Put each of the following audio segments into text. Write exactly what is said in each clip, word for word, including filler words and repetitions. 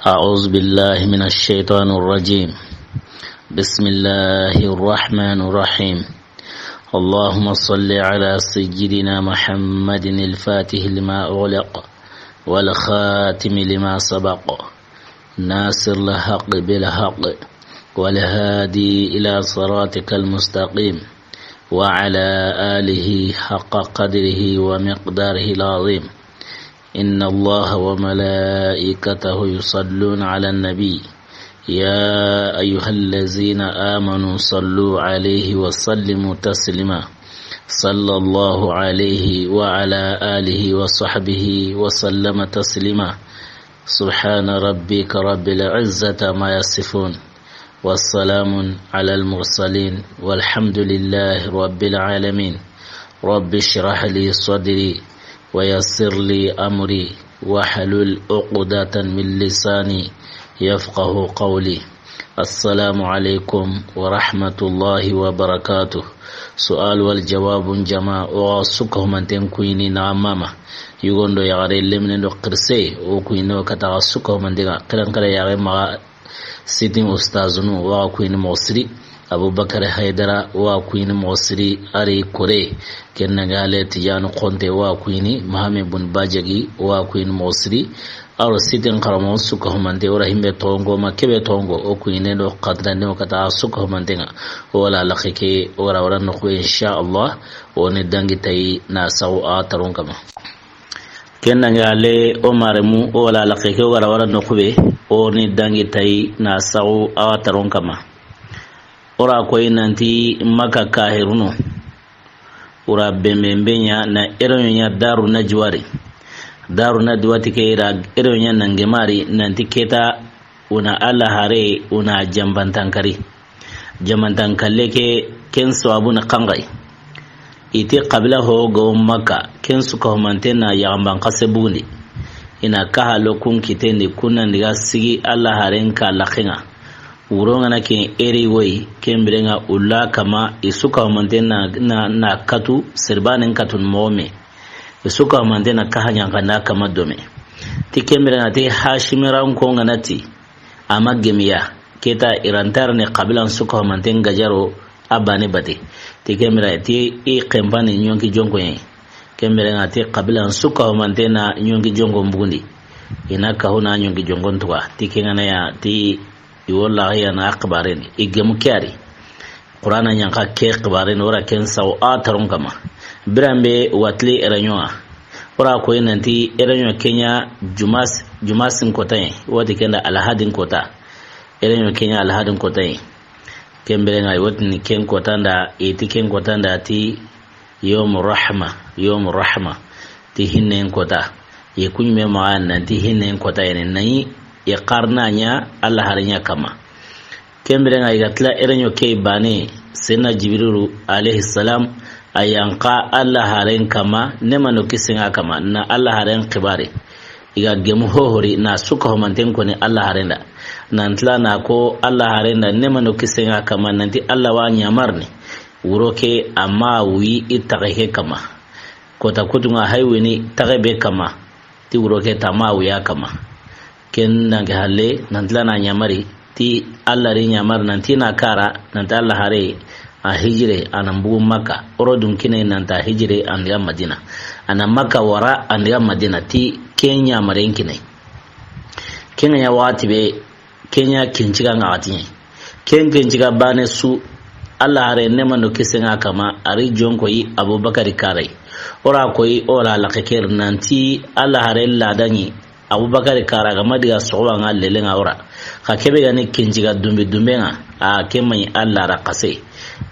أعوذ بالله من الشيطان الرجيم. بسم الله الرحمن الرحيم. اللهم صل على سيدنا محمد الفاتح لما أغلق والخاتم لما سبق ناصر الحق بالحق والهادي إلى صراطك المستقيم وعلى آله حق قدره ومقداره العظيم. إن الله وملائكته يصلون على النبي، يا أيها الذين آمنوا صلوا عليه وسلموا تسليما. صلى الله عليه وعلى آله وصحبه وسلم تسليما. سبحان ربك رب العزة عما يصفون، وسلام على المرسلين، والحمد لله رب العالمين. رب اشرح لي صدري ويسر لي أمري واحلل عقدة من لساني يفقه قولي. السلام عليكم ورحمة الله وبركاته. سؤال والجواب جماعة. O su ga humanten kuyini na mama. Yugo do yaxare, lemine do xirise, o kuyini o kata xa su ga humanten ŋa. Xiran xare yaxare maxa sitin ustazunu, o wa kuyini moxo siri. Abubakar Haydara, o wa kuyini moxo siri. Ari Kore, ken na ga le Tijani Konte, o wa kuyini. Mohamed Bun Bajagi, o wa kuyini moxo siri. A ro sitin xaramo su ga humante, o ra himbe tongo ma kebe tongo, o kuyini do xantande o kata su ga humanten ŋa. O wala laxe ke, o wara wara noxu, insha Allah. O ni dangi tayi na saxu a taron kama. Ken dangi ale o maremu, o wala laxe ke, o wara wara noxu be, o ni dangi tayi na saxu a taron kama. O ra koyi nanti Maka kahirunu, o ra bembe ɲa na ereɲo ɲa Daru Najwari. Daru Najwati ke, i ra ereɲo ɲa na ngemari nanti keta, o na Alla hare, o na jambantankari. Jambantankalle ke, ken sababu na kangai. I ti kabila ho ga wo Maka, ken su ga humanten na yaxamban xase bugundi. I na kaha lo kun kitendi, kun nan diga sigi Alla haren ka laxen ŋa. Wuro ŋa na ken eri woyi, ken biren ŋa ulla kama, i su ga humanten na, na, na katu, sirbanen katun moxo me. I su ga humanten na kaha ɲankanda kama dome. Ti ken biren ŋa ti Hashimiranko ŋa na ti, a ma gemiya, keta i ra nta ri ni kabilan su ga humanten gajaro a bane bate. Ti ken biren ŋa ti i xenpani ɲonki jonko ɲe. Ken biren ŋa ti kabilan su ga humanten na ɲonki jonko mbugundi. I na kahu na ɲonki jonko ntuga. Ti ken ŋa na ya ti i walla ya na axbaren i gemu ke ari. Qur'ana ɲanka ke xibaren, o ra ken saw a taron kama. Biranbe watli ereɲo ŋa. O ra koyi nanti ereɲo ke ɲa Jumas, Jumasin kotaye, wati kenda Alhadin kota. Ereɲo ke ɲa Alhadin kotaye. Ken biren ŋa, wati ni ken kotanda, i ti ken kotanda ti Yawmu Rahma, Yawmu Rahma. Ti hinnen kota. Ye kuɲume maxa nanti hinnen kota yene nayi, ye xarna ɲa Alla haren ɲa kama. Ken biren ŋa i ga tila ereɲo ke bane, Senna Jibrilu alayhi salam, a yanqa Alla haren kama, nemano kisen ŋa kama, na Alla haren xibare. I ga gemu hohori, na su ga humanten koni Alla haren da. Nan tila na ko Alla haren da, nemano kisen ŋa kama, nanti Alla wa ɲamarni. Wuro ke a ma wuyi i taxe ke kama. Kota kutu ŋa hay wini taxe be kama. Ti wuro ke ta ma wuya kama. Ken danke halle, nanti la na ɲamari, ti Alla ri ɲamari, nanti na kara, nanti Alla hare, a hijire, a na mbugu Makka, oro dun kine nanti a hijire, an diga Madina. A na Makka wara, an diga Madina, ti ken ɲamaren kine. Ken ŋa ɲa waxati be, ken ɲa kinciga ŋa xati ɲe. Ken kinciga bane su, Alla hare nemano kisen ŋa kama, a ri jonko yi Abubakari kara yi. O ra koyi, o ra laxe ke ri nanti Alla hare ladaɲi, Abubakari kara ga ma diga soxoba ŋa lele ŋa o ra. Xa kebe ga ni kinciga dumbi dumbe ŋa, a ke maɲi Alla ra xase.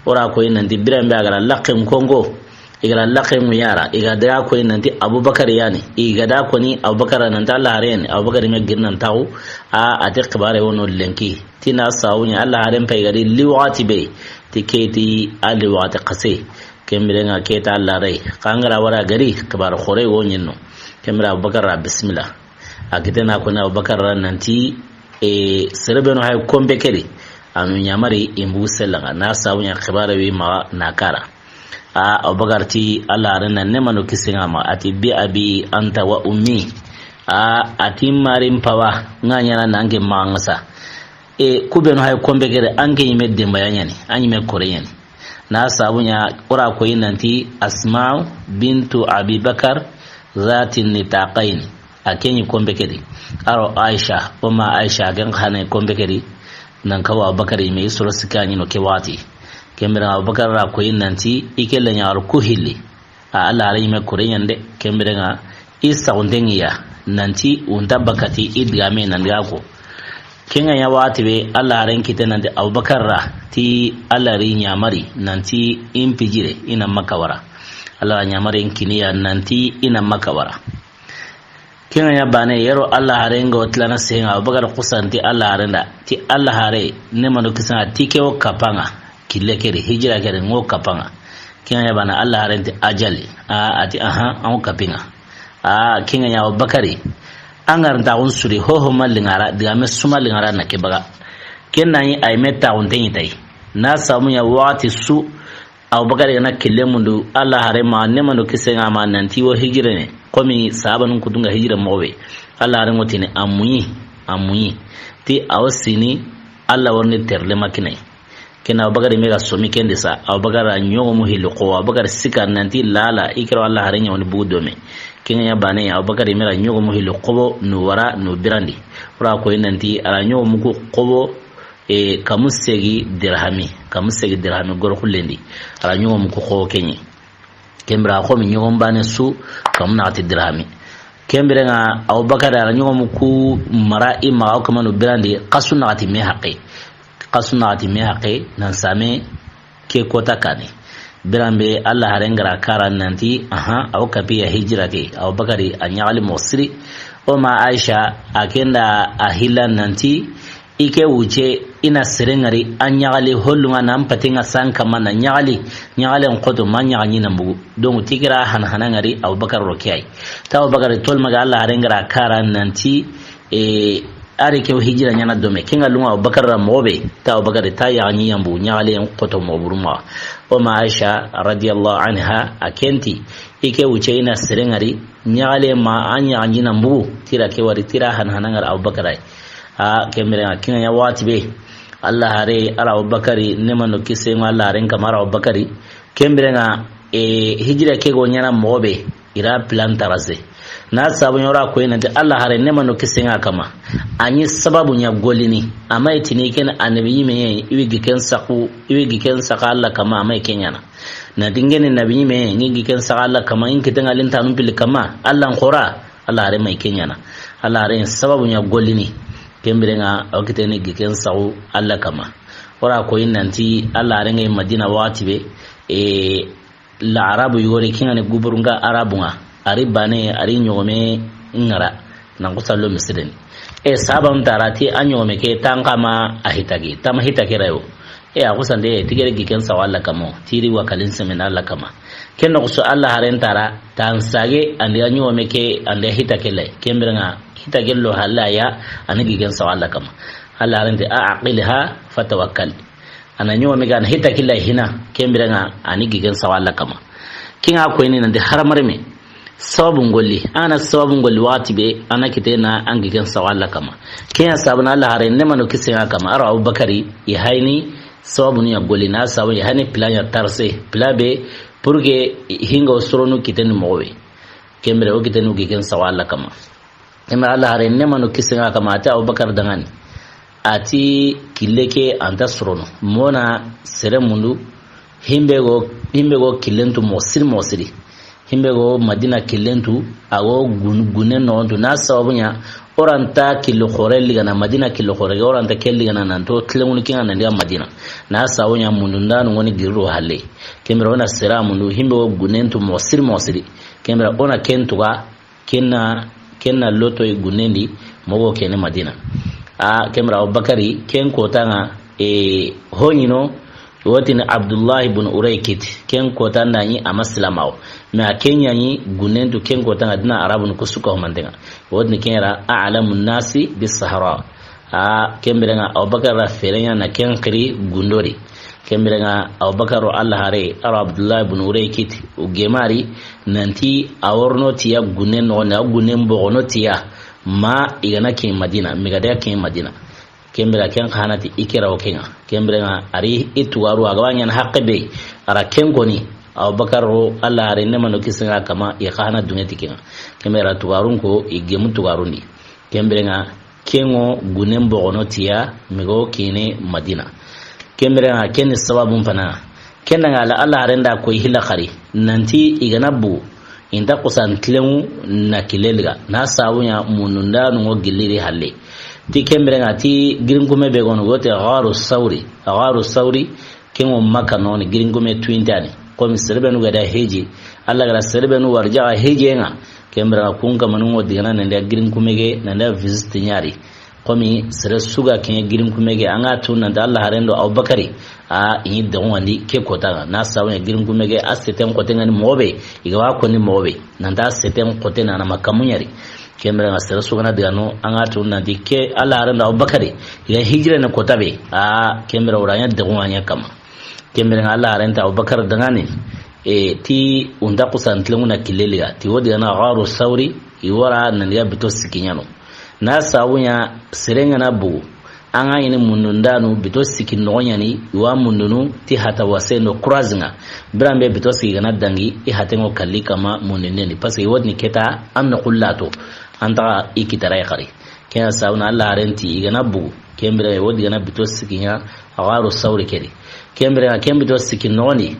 O ra koyi nanti biranbe a ga ra laxen kongo. I ga ra laxe mu yara, i ga da koyi nanti Abubakar yani, i ga da koni Abubakar nanti Alla hare yani, Abubakar me girnan taxu, a, a ti xibare wono lenki. Ti na sawunya Alla haren pay gari li waxati be, ti ke ti a li waxati xase. Ken biren ŋa ke ta Alla ray, xa n ga ra wara gari, xibar xore wo ɲenno. Ken biren Abubakar ra bismillah. A kite na koni Abubakar ra nanti, e, sere be no hay kombe keri. Anu ɲamari i mbu sella ŋa, na sawunya xibare wi maxa na kara. A, Abubakar ti Alla haren da nemano kisen ŋa ma, a ti bi abi anta wa ummi. A, a ti marin pawa, nga ɲana na anke maxa ŋa sa. E, ku benu hay kombe kere, anke yime demba ya ɲani, a ɲime kore ɲani. Na sabu ɲa, o ra ko yi nanti Asma'u bintu Abi Bakar zati nitaqain. A ke ɲi kombe kedi. A ro Aisha, o ma Aisha, a ken xa ne kombe kedi. Nan kawa Abubakar yime, i soro sika ɲi no ke waxati. Ken bire Abubakar ra ko yi nanti, i ke le ɲa ro ku hilli. A, Alla haare yime kore ɲande, ken bire ŋa i saxunte ŋi ya, nanti wunta bakati i digame nan diga ko. Ken ŋa ɲa waxati be, Alla haaren kite nanti Abubakar ra, ti Alla ri ɲamari, nanti in pijire, i na Makka wara. Alla ra ɲamari in kini ya, nanti i na Makka wara. Ken ŋa ɲa bane, yero Alla haaren ŋa o tilana senŋa, Abubakar xusanti Alla haaren da. Ti Alla haare, ne mano kisan ŋa, ti ke o kapanŋa, kille keri, hijira keri, ŋo kapanŋa. Ken ŋa ɲa bane, Alla haaren ti ajali. A, a ti, aha, an o kapinŋa. A, ken ŋa ɲa Abubakari, an ŋa ri nta xun suri, ho ho ma liŋa ra, digame su ma liŋa ra na ke baga. Ken na ɲi ay me ta xun te ɲi tay. Na samu ɲa waxati su, Abubakar ga na kille mundu, Alla haare ma, ne mano kisen ŋa ma, nanti wo hijire ne. Komi sahabanun kutu ŋa hijire moxo be. Alla haare ŋo tini a muɲi, a muɲi. Ti a wo sini, Alla warni terle makine. Ken Abubakar yime ga somi ken di sa, Abubakar a ɲogomu hilli xobo, Abubakar sika nanti lala, i kero Alla haare ɲa woni bugu dome. Ken ŋa ɲa bane, Abubakar yime ra ɲogomu hilli xobo, nu wara, nu birandi. O ra ko yi nanti, a ra ɲogomu ku xobo, e, kamu segi dirhami, kamu segi dirhami goro xullendi. A ra ɲogomu ku xobo ken ɲi. Ken bire a xo mi ɲogom bane su, kamu naxati dirhami. Ken bire ŋa Abubakar a ra ɲogomu ku mara i maxa, o kamanu birandi, xasu naxati me haqe. Xasu naxati me haqe, nan same ke kota kane. Biranbe Alla haaren ga ra kara nanti, aha, a wo kapiya hijira ke. Abubakari a ɲaxali moxo siri. O ma Aisha, a ken da a hilla nanti, i ke wuce, i na sere ŋari, a ɲaxali hollu ŋa nan pati ŋa san kama na ɲaxali, ɲaxalen xoto ma ɲaxa ɲi na mbugu. Donc, ti kira hana hana ŋari, Abubakar ro ke ay. Ta Abubakar tol maga Alla haaren ga ra kara nanti, e, a ri ke wo hijira ɲana dome. Ken ŋa lunŋa Abubakar ra moxo be. Ta Abubakar ta yaxa ɲi yambu, ɲaxalen xoto moxo buru maxa. O ma Aisha radiyallahu anha, a ken ti, i ke wuce i na sere ŋari, ɲaxale ma a ɲaxa ɲi na mbugu, tira ke wari, tira hana hana ŋari Abubakar ay. A, ken bire ŋa, ken ŋa ɲa waxati be. Alla haare, a ra Abubakari, ne mano kisen ŋa Alla haaren kama, a ra Abubakari. Ken bire ŋa, e, hijira ke go ɲana moxo be, i ra plan tracé. Na sabu ɲa o ra ko yi nanti Alla haare, ne mano kisen ŋa kama. A ɲi sababu ɲa gollini. A ma i tini ken annabi ɲime, i wi gi ken saxu, i wi gi ken saxa Alla kama, a ma i ken ɲana. Na dingeni nabi ɲime, ŋi gi ken saxa Alla kama, in kiten ŋa lin tanum pili kama, Alla n xora. Alla haare ma i ke ɲana. Alla haare sababu ɲa gollini. Ken bire ŋa, a wo kiteni gi ken saxu Alla kama. O ra ko yi nanti Alla haare ŋa yi Madina waxati be, e, la Arabu yogori, ken ŋa ni guburun ŋa Arabu ŋa. A ri bane, a ri ɲogome ŋara. Nan kusa lo misiren. E, sahaban ta ra ti a ɲogome ke, tan kama a hitaki. Tama hitaki rayo. E, a xusande, ti gere gi ken sawa Alla kama, ti ri wa kalin semen Alla kama. Ken noxo su Alla haaren ta ra, tan sage, an di a ɲogome ke, an di a hita ke lay. Ken bire ŋa, hita ke lo halla ya, a ni gi ken sawa Alla kama. Alla haaren ti, a aqilha, fatawakkal. A na ɲogome ke, a na hita ke lay hina, ken bire ŋa, a ni gi ken sawa Alla kama. Ken ŋa ko yi ni nanti haramare me. Sababu ŋolli, a na sababu ŋolli waxati be, a na kite na an gi ken sawa Alla kama. Ken ya sabu na Alla haare ne mano kisen ŋa kama, a ra Abubakari, i hayni sababu ni ya golli, na sababu i hayni plan ya tracé, plan be, pour que hinga o soronu kiten moxo be. Ken bire o kiten gi ken sawa Alla kama. Ken bire Alla haare ne mano kisen ŋa kama, a ti Abubakar danŋani. A ti kille ke an ta sorono. Mona sere mundu, himbe go, himbe go killen tu moxo siri, moxo siri. Himbe go Madina killen tu, a go gun-, gunnen noxon tu. Na sababu ɲa, o ra nta killi xoore ligana, Madina killi xoore, o ra nta ke ligana nan to, tilenŋunu ken ŋa nan diga Madina. Na sababu ɲa mundu ndanu ŋoni giriro halle. Ken bire o na sera mundu, himbe go gunnen tu moxo siri, moxo siri. Ken bire o na ken tuga, Ken na, ken na loto i gunnen di, moxo kene Madina. A, ken bire Abubakari, ken kota ŋa, e, hoɲino, wotini Abdullah ibn Uraykit, ken kota nda ɲi a ma silamaxo. Mais a ken ɲa ɲi gunnen tu ken kota ŋa dina Arabun ku su ka humanten ŋa. Wotini ken ra a'lamu nasi bis Sahara. A, ken bire ŋa Abubakar ra fere ɲa na ken xiri gundo di. Ken bire ŋa Abubakar ro Alla haare, a ro Abdullah ibn Uraykit, u gemari, nanti a worono tiya gunnen noxon di, a gunnen boxono tiya. Ma i ga na ke Madina, mi ga da ke Madina. Ken bire ken xa na ti i kira o ken ŋa. Ken bire ŋa a ri i tugaru a ga ba ɲaana haqqe be, a ra ken koni. Abubakar ro, Alla haaren neema no kisi ŋa a kanma, i xa na duŋe ti ken ŋa. Ken bire a ra tugarun ko, i gemu tugarun di. Ken bire ŋa ken ŋo gunen bogono ti ya, mi ga wo kini Madina. Ken bire ŋa ken ni sababun fana. Ken da ŋa Alla, Alla haaren da ko i hilla xari. Nanti i ga na bu, i nta kusan tilenŋu na kille liga. Na sabu ɲa mundundaanu ŋo gilli ri halle. Ti ken bire ŋa ti girinkume be ga no, go te Gaaru Sawri. Gaaru Sawri, ken ŋo Makka noxon ni, girinkume tuyintaani. Komi sere be nu ga da hiji, Alla ga da sere be nu warijaxa hijen ŋa. Ken bire ŋa kun kamanu ŋo digana nan da girinkume ke, nan da visite ɲa ri. Komi sere su ga ke girinkume ke, an ga tu nanti Alla haaren do Abubakari, a i ni doxon ŋa ndi ke kota ŋa. Na sabu ɲa girinkume ke, a seten xote ŋa ni moxo be, i ga wa koni moxo be. Nanti a seten xote na na ma kamu ɲa ri. Ken bire ŋa sere su ga na diga no, an ga tu nanti ke Alla haaren do Abubakari, i ga hijira ni kota be. A ken bire o ra ɲa doxon ŋa ɲa kanma. Ken bire ŋa Alla haaren ti Abubakar daŋaani, e, ti i nta kusan tilenŋu na kille liga. Ti wo digana Gaaru Sawri, i wara nan diga bito sikki ɲa no. Na sabu ɲa sere ga na bugu, an ga ɲi ni mundundaanu bito sikki noxo ɲa ni, i wa mundunu ti hata wasen do kurazi ŋa. Biran be bito sikki ga na dangi, i haten ŋo kalli kanma mundunden di. Parce que i wo ti ni ke ta an noxu lato, an ta i kitara i xari. Ken ya sabu na Alla haaren ti i ga na bugu, ken bire wo digana bito sikki ɲa Gaaru Sawri ke di. Ken bire ŋa ken bito sikki noxon di.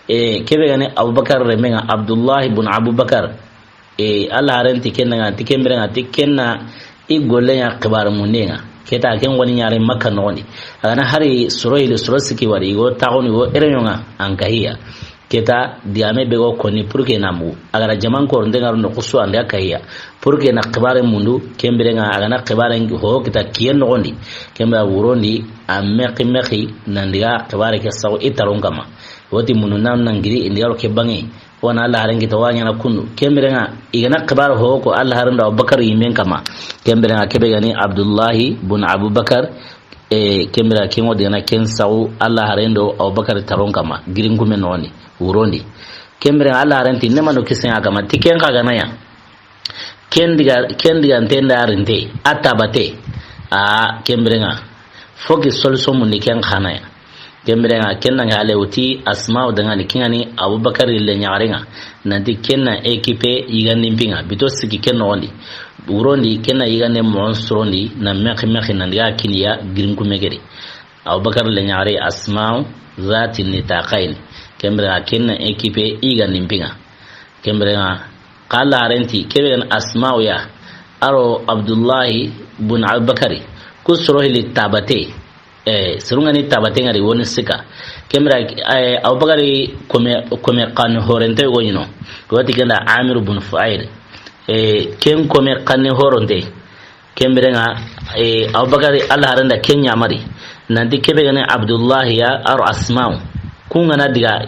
E, ke be ga ni Abubakar renme ŋa, Abdullahi bun Abubakar. E, Alla haaren ti ken ŋa, ti ken bire ŋa, ti ken na i golle ɲa xibaare munde ŋa. Ke ta ken xoni ɲa ri Makka noxon di. A ga na hari soro hilli, soro sikki wari, i go taxunu, i go ereɲo ŋa, an kahiya. Ke ta digame be go koni pour que na mugu. A ga ra jaman koronte ŋa ro noxu su, an da kahiya. Pour que na xibaare mundu, ken bire ŋa a ga na xibaare ho kita kiyen noxon di. Ken bire wuron di, a mexi mexi, nan diga xibaare ke saxu i taron kanma. Wo ti mundundaanu nan giri, i ndi ga ro ke banŋe. Wo na Alla haaren kita wa ɲaana kundu. Ken bire ŋa, i ga na xibaare ho ko Alla haaren do Abubakar yinmen kanma. Ken bire ŋa ke be ga ni Abdullahi bun Abubakar, e, ken bire ken ŋo digana ken saxu Alla haaren do Abubakar taron kanma, girinkume noxon di, wuron di. Ken bire ŋa Alla haaren ti neema no kisi ŋa a kanma, ti ken xa ga na ɲa. Ken diga, ken diga nte nda rinte, a tabate. A, ken bire ŋa. Fo ki solution mundi ken xa na ɲa. Ken bire ŋa ken na ŋa le wuti Asma'u daŋaani, ken ŋa ni Abubakar le ɲaxare ŋa. Nanti ken na équipe yigandin pi ŋa. Bito sikki ken noxon di. Wuron di ken na yigande moxon soron di na mexi mexi nan diga kini ya girinkume ke di. Abubakar le ɲaxare Asma'u zati nitaqayn. Ken bire ŋa ken na équipe yigandin pi ŋa. Ken bire ŋa, xa Alla haaren ti, ke be ga ni Asma'u ya, a ro Abdullahi bun Abubakari, ku soro hilli tabate, e, soro ŋa ni tabate ŋa ri wo ni sikka. Ken bire, e, Abubakari kome, kome xanne horente yogo ɲi no. Wo ti ken da Amir bun Fuhair. E, ken kome xanne horonte. Ken bire ŋa, e, Abubakar, Alla haaren da ken ɲamari. Nanti ke be ga ni Abdullahi ya, a ro Asma'u. Kun ga na diga,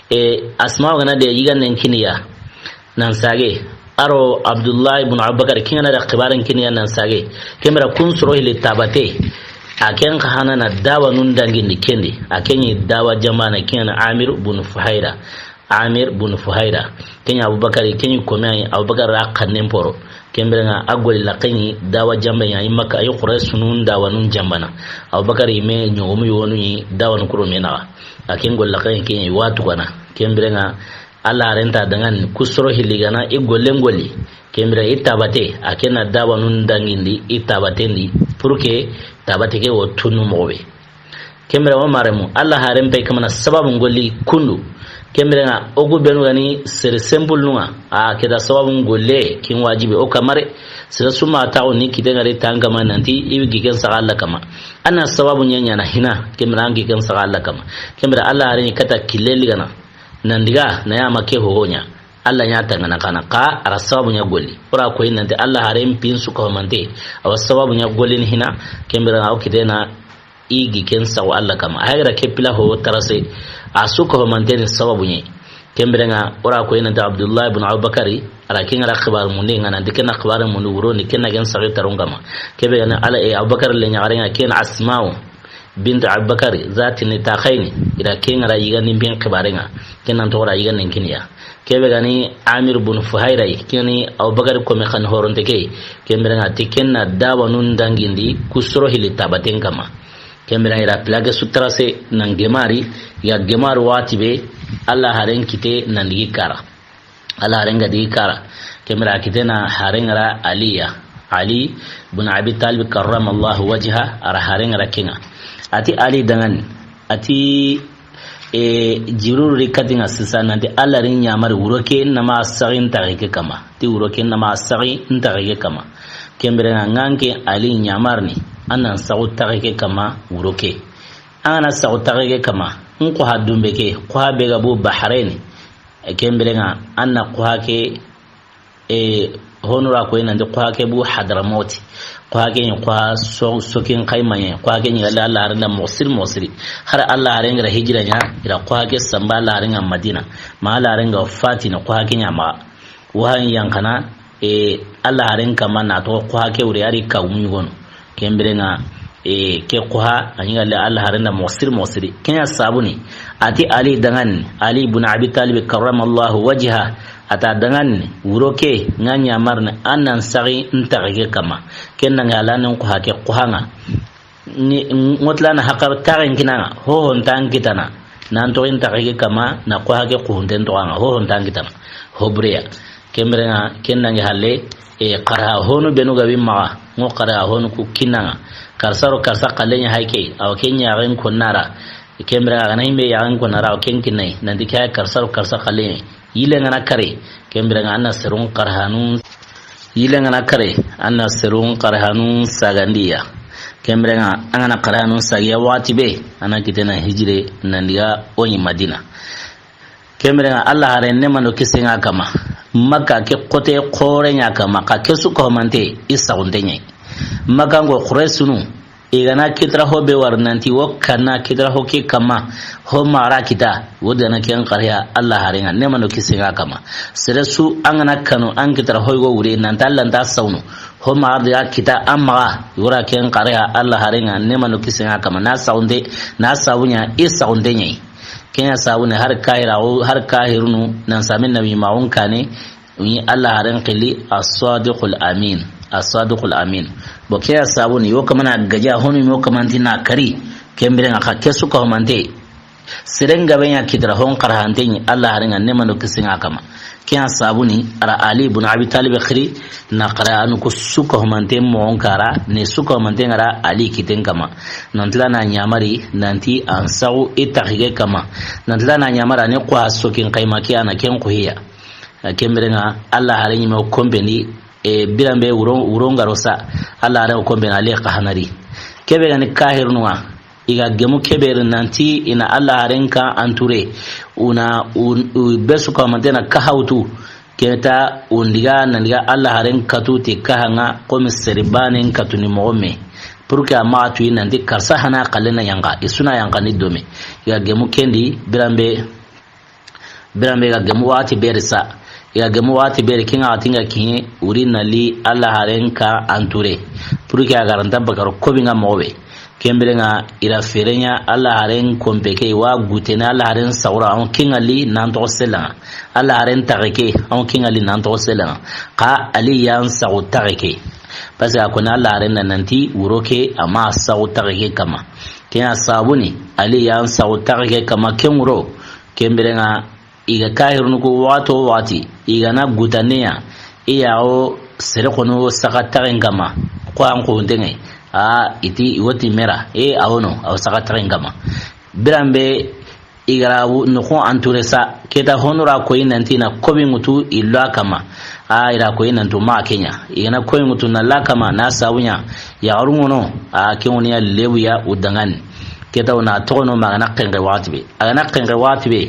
e, Asma'u ga na diga yiganden kini ya. Nan sage, a ro Abdullahi bun Abubakar, ken ga na diga xibaaren kini ya nan sage. Ken bire kun soro hilli tabate. A ken xa hana na dawanun dangindi ken di. A ken ɲi dawa jambaana ken ŋa ni Amir bun Fuhaira. Amir bun Fuhaira. Ken ɲa Abubakar, ken ɲi kome ya, Abubakar ra xannen poro. Ken bire ŋa a golli la ken ɲi dawa jambe ɲa, i Makka, i Quraysh sunun dawanun jambaana. Abubakar yinme ɲogomu yogonu ɲi dawanu kuro me naxa. A ken golli la ken ɲi ken ɲi watu kana. Ken bire ŋa Alla haaren ta daŋaani ku soro hilli ga na i gollen golli. Ken bire i tabate, a ken na dawanun dangindi, i tabaten di, pour que tabate ke wo tunu moxo be. Ken bire wo maremu, Alla haaren pay kamana sababun golli kundu. Ken bire ŋa, o ku benu ga ni sere simple nu ŋa. A ke da sababun golle, ken wajibi o kamare. Sere su ma taxu ni kite ŋa ri tan kanma nanti, i wi gi ken saxa Alla kanma. A na sababu ɲa ɲaana hina, ken bire an gi ken saxa Alla kanma. Ken bire Alla haaren ɲi kata kille ligana. Nan diga, na ya ma ke ho ho ɲa. Alla ɲa tangana kana, xa a ra sababu ɲa golli. O ra koyi nanti Alla haaren pin su ka ho mante. A wa sababu ɲa golli ni hina, ken bire ŋa o kite na i gi ken saxu Alla kanma. A hagira ke pila ho tarase, a su ka ho mante ni sababu ɲa. Ken bire ŋa, o ra koyi nanti Abdullahi bun Abubakari, a ra ken ŋa ra xibaare munde ŋa nanti ken na xibaare mundu wuron di, ken na ken saxu taron kanma. Ke be ga ni Alla, e, Abubakar le ɲaxare ŋa ken Asma'u. Bintu Abubakari, zati ni taxayni, i ra ken ŋa ra yigandin bin xibaaren ŋa, ken nan toxo ra yigandin kini ya. Kebe ga ni Amir bun Fuhayra yi, ken ni Abubakari kome xan horonte ke, ken biren ŋa ti ken na dawanun dangindi ku soro hilli tabaten kama. Ken biren ŋa i ra plaque su tracé nan gemari, ya gemari waxati be, Alla haren kite nan digi kara. Alla haren ga digi kara. Ken biren ŋa kite na haren ŋa ra Aliya. Ali bun Abi Talib karramallahu wajha, a ra haren ŋa ra ken ŋa. A ti Ali dangan, a ti, e, Jibril ri kati ŋa sisa nanti Alla ri ɲamari wuro ke nama saxi n taxe ke kama. Ti wuro ke nama saxi n taxe ke kama. Ken biren ŋa ŋa n ke Ali ɲamarni, an nan saxu taxe ke kama wuro ke. An ga na saxu taxe ke kama, n xoha dunbe ke, xoha be ga bo Bahrain. E, ken biren ŋa, an na xoha ke, e, honu ra koyi nanti xoha ke bu Hadramoti. Xoha ke ɲi xoha so-, sokin xayma ɲi, xoha ke ɲi Alla, Alla haren da moxo siri moxo siri. Har Alla haren ga ra hijira ɲa, i ra xoha ke samba Alla haren ŋa Madina. Ma Alla haren ga fatina xoha ke ɲa ma. Wahan yankana, e, Alla haren kama na toxo xoha ke wure a ri ka wumu ɲi gono. Ken biren ŋa, e, ke xoha, a ɲi ga le Alla haren da moxo siri moxo siri. Ken ya sabu ni, a ti Ali dangan, Ali bun Abi Talib karramallahu wajha, a ta dangan, wuro ke, ŋa ɲamarni, an nan saxi n taxe ke kama. Ken nan ga Alla nan xoha ke xoha ŋa. Ni, ŋotla na haqar taxen kina ŋa, ho ho ntan kitana. Nan toxi n taxe ke kama, na xoha ke xuhunten toxo ŋa, ho ho ntan kitana. Ho bure ya. Ken biren ŋa, ken nan ga halle, e, xaraha honu benu ga wi maxa, ŋo xaraha honu ku kinna ŋa. Karsa ro karsa xalle ɲa hay ke, awa ken ɲaxen konnara. Ken biren ŋa, a ga na himbe yaxen konnara, awa ken kinnay. Nanti ke ya karsa ro karsa xalle ɲa. Yille ŋa na kare, ken biren ŋa an na serun xarahanun, yille ŋa na kare, an na serun xarahanun sagandiya. Ken biren ŋa an ga na xarahanun sagiya waxati be, an na kite na hijire nan diga o ɲi Madina. Ken biren ŋa Alla haren ne mano kisen ŋa kama. Makka ke xote xoore ɲa kama, xa ke su ko mante, i saxunte ɲa. Makka ŋo Quraysunu, i ga na kitara ho be wari nanti wo kanna kitara ho ke kama, ho ma ra kita, wo dana ken xariya Alla haren ŋa, ne mano kisen ŋa kama. Sere su an ga na kanu an kitara ho go wure nanti Alla nta sawunu, ho ma ra kita an maxa, wo ra ken xariya Alla haren ŋa, ne mano kisen ŋa kama. Na sawunte, na sabu ɲa, i saxunte ɲa. Ken ya sabu ni har kahira, har kahirunu nan samin nabi ma on kane, Ni Alla haren xili As-Sadiqul Amin. As-Sadiqul Amin. Bo ke ya sabu ni, yo kamana gaja honu, yo kamanti na kari. Ken biren ŋa xa ke su ko mante. Seren gabe ɲa kitara hon xarahante ɲi Alla haren ŋa, ne mano kisen ŋa kama. Ke ya sabu ni, a ra Ali ibn Abi Talib xiri, na xarahanu ku su ko mante mo on kara, ne su ko mante ŋa ra Ali kiten kama. Nan tila na ɲamari, nanti an saxu i taxe ke kama. Nan tila na ɲamari, a ni xoha sokin xayma ke, a na ken xohiya. A ken biren ŋa, Alla haren ɲi me o konpendi, e, biran be wuro, wuro ŋa ro sa, Alla haren o konpendi, ale xa hanari. Kebe ga ni kahirunu ŋa, i ga gemu kebe ri nanti i na Alla haren ka anture, u na, u, u be su ko mante na ka hawtu, keta u ndiga, na ndiga Alla haren katu ti kaha ŋa, komi seri banen katu ni moxo me. Pour que a maxa tu i nanti karsa hana xalle na yanqa, i su na yanqa ni dome. I ga gemu kendi, biran be, Biran be ga gemu waxati beri sa. I ga gemu waxati beri, ken ŋa xa ti ŋa kiɲe, wuri na li Alla haren ka anture. Pour que a ga ra nta bakaro kobi ŋa moxo be. Ken biren ŋa i ra fere ɲa Alla haren konpe ke, wa gutene Alla haren saxura, an ken ŋa li nan toxo sella ŋa. Alla haren taxe ke, an ken ŋa li nan toxo sella ŋa. Xa Ali yan saxu taxe ke. Parce que a koni Alla haren na nanti wuro ke, a ma saxu taxe ke kama. Ken ya sabu ni, Ali yan saxu taxe ke kama ken wuro. Ken biren ŋa, i ga kahirunu ku waxati wo waxati, i ga na gutande ɲa, i ya o sere xono saxa taxen kama, ko an xonte ŋa, a, i ti, i wo ti mera, e, a wono, a wo saxa taxen kama. Biran be, i ga ra wu-, noxo anture sa, keta honu ra koyi nanti na kobi ŋutu i lo a kama, a, i ra koyi nantu ma ke ɲa, i ga na kobi ŋutu na la kama, na sabu ɲa, yaxaru ŋono, a, ke ŋoni ya lebu ya u dangani. Keta wo na toxono ma ga na xenxe waxati be. A ga na xenxe waxati be,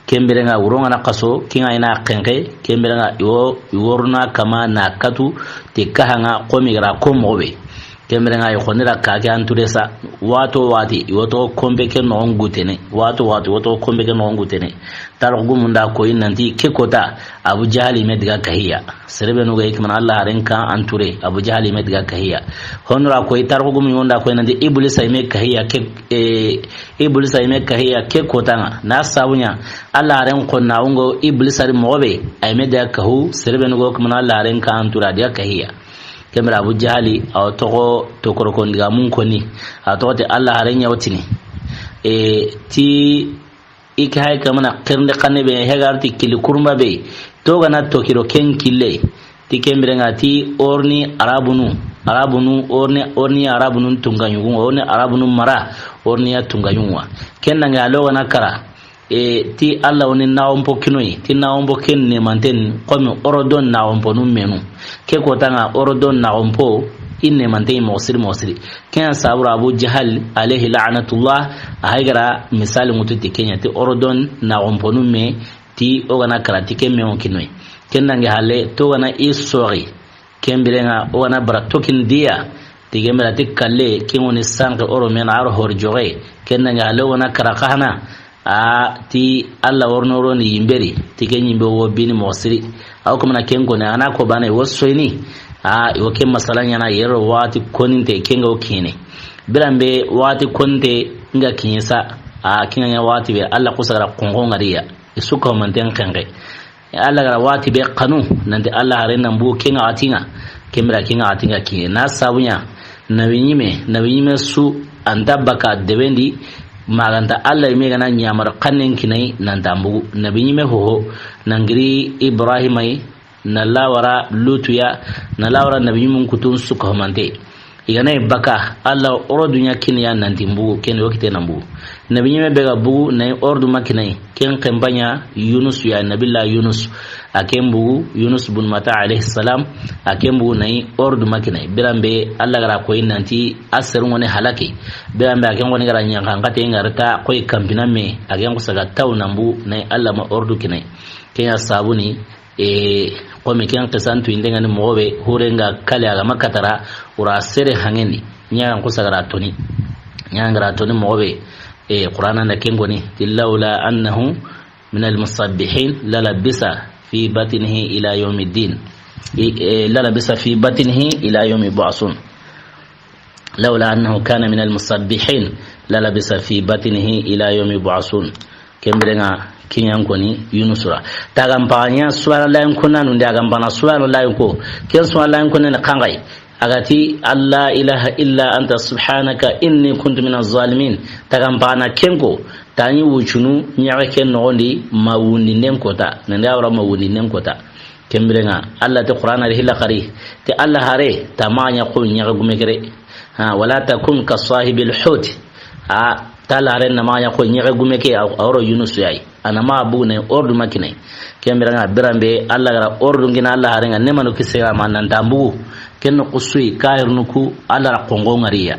Ken biren ŋa wuro ŋa na xaso, ken ŋa i na xenxe, ken biren ŋa i wo, i woruna kama na katu, ti kaha ŋa komi i ga ra ko moxo be. Ken bire ŋa, i xoni ra ka ke anture sa. Wato wati, i woto kombe ke noxon gutene. Wato wati, i woto kombe ke noxon gutene. Tarixu gumun da koyi nanti ke kota, Abu Jahali me diga kahiya. Sere be nu ga i kamana Alla haren ka anture, Abu Jahali me diga kahiya. Honu ra koyi, tarixu gumun da koyi nanti Iblisa i me kahiya ke, e, Iblisa i me kahiya ke kota ŋa. Na sabu ɲa, Alla haren xonna wungo Iblisa ri moxo be, ay me diga kahu, sere be nu ga i kamana Alla haren ka anture, a diga kahiya. Ken bire Abu Jahali, a wo toxo tokorokondigamun koni, a toxo ti Alla haren ɲa wo tini. E, ti i ke hay kamana xirinde xanne be, hegarti kili kurumba be, to gana tokiro ken kille, ti ken bire ŋa ti orni Arabunu, Arabunu, orni, orni Arabunu tungaɲugu, orni Arabunu mara, orni ya tungaɲugu. Ken nange a lo gana kara, e, ti Alla woni naxonpo kinoyi, ti naxonpo ken nemanten, komi Orodon naxonponu menu. Ke kota ŋa Orodon naxonpo, i nemanten moxo siri, moxo siri. Ken ya sabura Abu Jahal, alayhi la'natullah, a hay gara misali ŋutu ti ken ɲa, ti Orodon naxonponu me, ti o gana kara ti ken me wo kinoyi. Ken nange halle, to gana i soxi, ken bire ŋa, o gana bara tokin diya, ti ken bire ti kalle, ken woni sanke oro mena aro hor joxe, ken nange halle o gana kara kahana, a ti Alla worno roni yimberi, ti ken yimbe wo bini moxo siri. Aw kamana ken koni, a gana ko bane wo soyini, a, i wo ken masala ɲana yero wati koninte ken ga wo kine. Biranbe wati koninte nga kinisa, a, kinga ɲa wati be Alla kusagara kongo ngariya. I su ko manten kenge. Alla gara wati be kanu, nanti Alla haren nan bugu ken ŋa a ti ŋa, ken bire ken ŋa a ti ŋa kiye. Na sabu ɲa, nabi ɲime, nabi ɲime su anta baka debendi, maganta Alla yime gana ɲamar xannen kinayi, nanta bugu. Nabi ɲime hoho, nangiri Ibrahima yi, na lawara Lutu ya, na lawara nabi ɲimun kutun su ko mante. I gana i baka, Alla ordu ɲa kini ya nanti bugu, ken wo kite nan bugu. Nabi ɲime be ga bugu, na i ordu ma kinayi, ken xenpa ɲa Yunus ya, Nabilla Yunus. A ken bugu, Yunus bun Matta alayhi salam, a ken bugu na i ordu ma kinayi. Biranbe, Alla gara koyi nanti a serun ŋoni halaki. Biranbe, a ken ŋoni gara ɲaxankate ŋa rita koyi kampina me, a ken kusaga taw nan bugu, na i Alla ma ordu kinayi. Ken ya sabuni, E, komi ken xisantu inde ŋa ni moxo be, hure nga kale a ga ma katara, wura sere hangeni, ɲagan kusa gara toni. Ɲagan gara toni moxo be, e, Qur'ana na ken goni, ti lawla annahu min al-musabbihin, lalabisa fi batnihi ila yawmiddin. I, e, lalabisa fi batnihi ila yawmi yub'asun. Lawla annahu kana min al-musabbihin, lalabisa fi batnihi ila yawmi yub'asun. Ken bire ŋa kiɲan koni Yunus ra. Tagan paga ɲa subhanallahi konna nundi, a ga n pana subhanallahi ko. Ken subhanallahi konna ni kangai. A ga ti, "Alla ilaha illa anta subhanaka inni kuntu minaz zalimin." Tagan pana ken ko. Tani wucunu ɲaga ken noxondi ma wundi nen kota. Nanda wara ma wundi nen kota. Ken bire ŋa, Alla ti Qur'ana ri hilla xari, ti Alla hare, ta ma ɲa ko ɲaga gume kere. Ha, wala takun ka sahibil hut. A, ta Alla hare na ma ɲa ko ɲaga gume ke, a, a woro Yunus yayi. A na ma bugu na i ordu ma kinayi. Ken bire ŋa, biranbe, Alla gara ordu ngina Alla hare ŋa, ne manu kise ga ma nanta bugu. Ken no kusuyi, kahirnu ku, Alla ra kongo ngariya.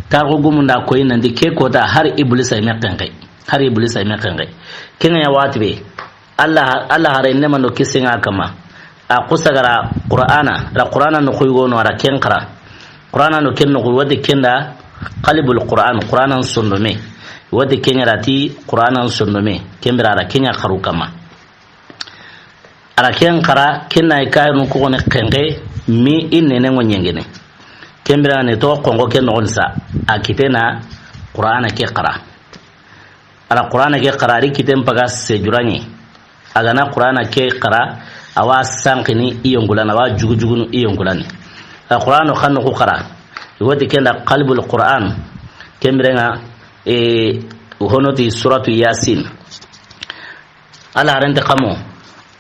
Tarixu gumun da koyi nanti ke kota, hari Iblisa i me kenke. Hari Iblisa i me kenke. Ken ŋa ya wati be. Alla, Alla hare ne mando kisi ŋa kama. A kusa gara Qur'ana, ra Qur'ana no koy gono ara ken xara. Qur'ana no ken no koy wati kenda qalbul Qur'an, Qur'ana sondome. Wati ken ra ti Qur'ana sondome. Ken bire ara ken ɲa xaru kama. Ara ken xara, ken na i kayinu ko ne kenke mi inne ne ŋo ɲengene. Ken bire ne to kongo ken no sa. A kitena Qur'ana ke xara. Ala Qur'ana ke xara, a ri kiten paga sejurani. A ga na Qur'ana ke xara, a wa sankini i yonkulana, a wa jugujugunu i yonkulani. A Qur'ano xanno ku xara. I wati kenda qalbul Qur'an. Ken bire ŋa, e, hono ti suratu Yasin. Alla haren ti kamo.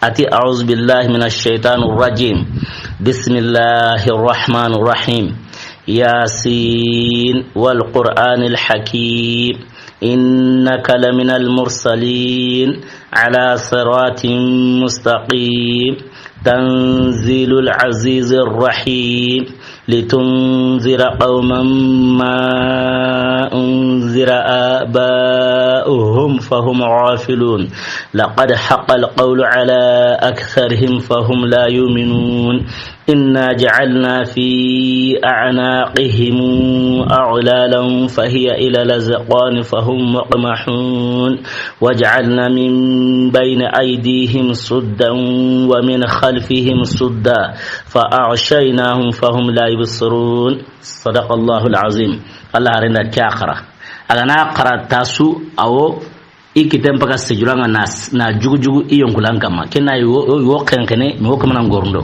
A ti, "A'udhu billahi minash shaitanir rajim. Bismillahir rahmanir rahim. Yasin wal Qur'anil hakim. Innaka laminal mursalin. Ala siratin mustaqim. Tanzilul azizir rahim. لتنذر قوما ما أنذر آباؤهم فهم غافلون. لقد حق القول على أكثرهم فهم لا يؤمنون. إنا جعلنا في أعناقهم أغلالا فهي إلى الأذقان فهم مقمحون وجعلنا من بين أيديهم سدا ومن خلفهم سدا فأغشيناهم فهم لا يبصرون. صدق الله العظيم. Alla haaren da ke ya xara. A ga na xara ta su, a wo i kiten paga sejura ŋa na, na jugu jugu i yonkulan kanma. Ken na yo, yo, yo xenxene, mi wo kamana ngorondo.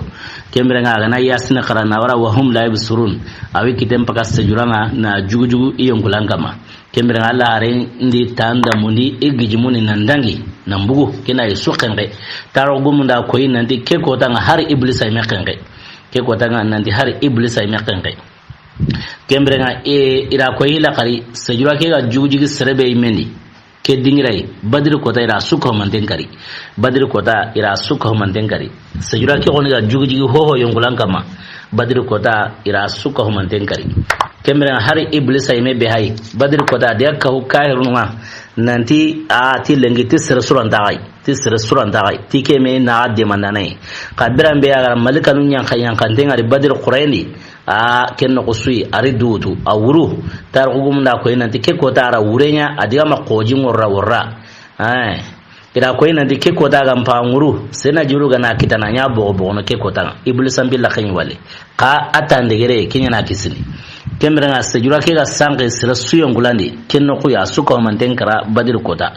Ken biren ŋa a ga na Yasin xara na wara wa hum la yubsirun. A wo i kiten paga sejura ŋa na jugu jugu i yonkulan kanma. Ken biren ŋa Alla haaren di tanda mundi i gijimu ni nan dangi, nan bugu, ken na i su xenxe. Taro gumunda koyi nanti ke kota ŋa hari Iblisa i me xenxe. Ke kota ŋa nanti hari Iblisa i me xenxe. Ken biren ŋa, e, i ra koyi hila xari, sejura ke ga jugu jigi sere be i me ndi. Ke dingira yi, Badiri kota i ra su kahumanten kari. Badiri kota i ra su kahumanten kari. Sejura ke xoni ga jugu jigi hoho yonkulan kanma. Badiri kota i ra su kahumanten kari. Ken biren ŋa hari Iblisa i me be hayi. Badiri kota de kahu kahirunu ŋa. Nanti a ti lenki ti sere suranta xayi. Ti sere suranta xayi. Ti ke me na demandana yi. Xa biran be a ga ra malikanu ɲanxa ɲanxanten ŋa ri Badiri xurayen di. A ken noxo su yi, a ri dutu, a wuru. Tarixu gumunda koyi nanti ke kota a ra wure ɲa, a diga ma xoji ŋorra worra. Ay. I ra koyi nanti ke kota ga mpa ŋuru, sena juru ga na kitana ɲa bogo bogo no ke kota ŋa. Iblisa mpi la xeɲi wale. Xa a tandegere, ke ɲa na kisini. Ken biren ŋa sejura ke ga sanke sere su yonkulandi, ken noxu ya su kahumanten kara Badiri kota.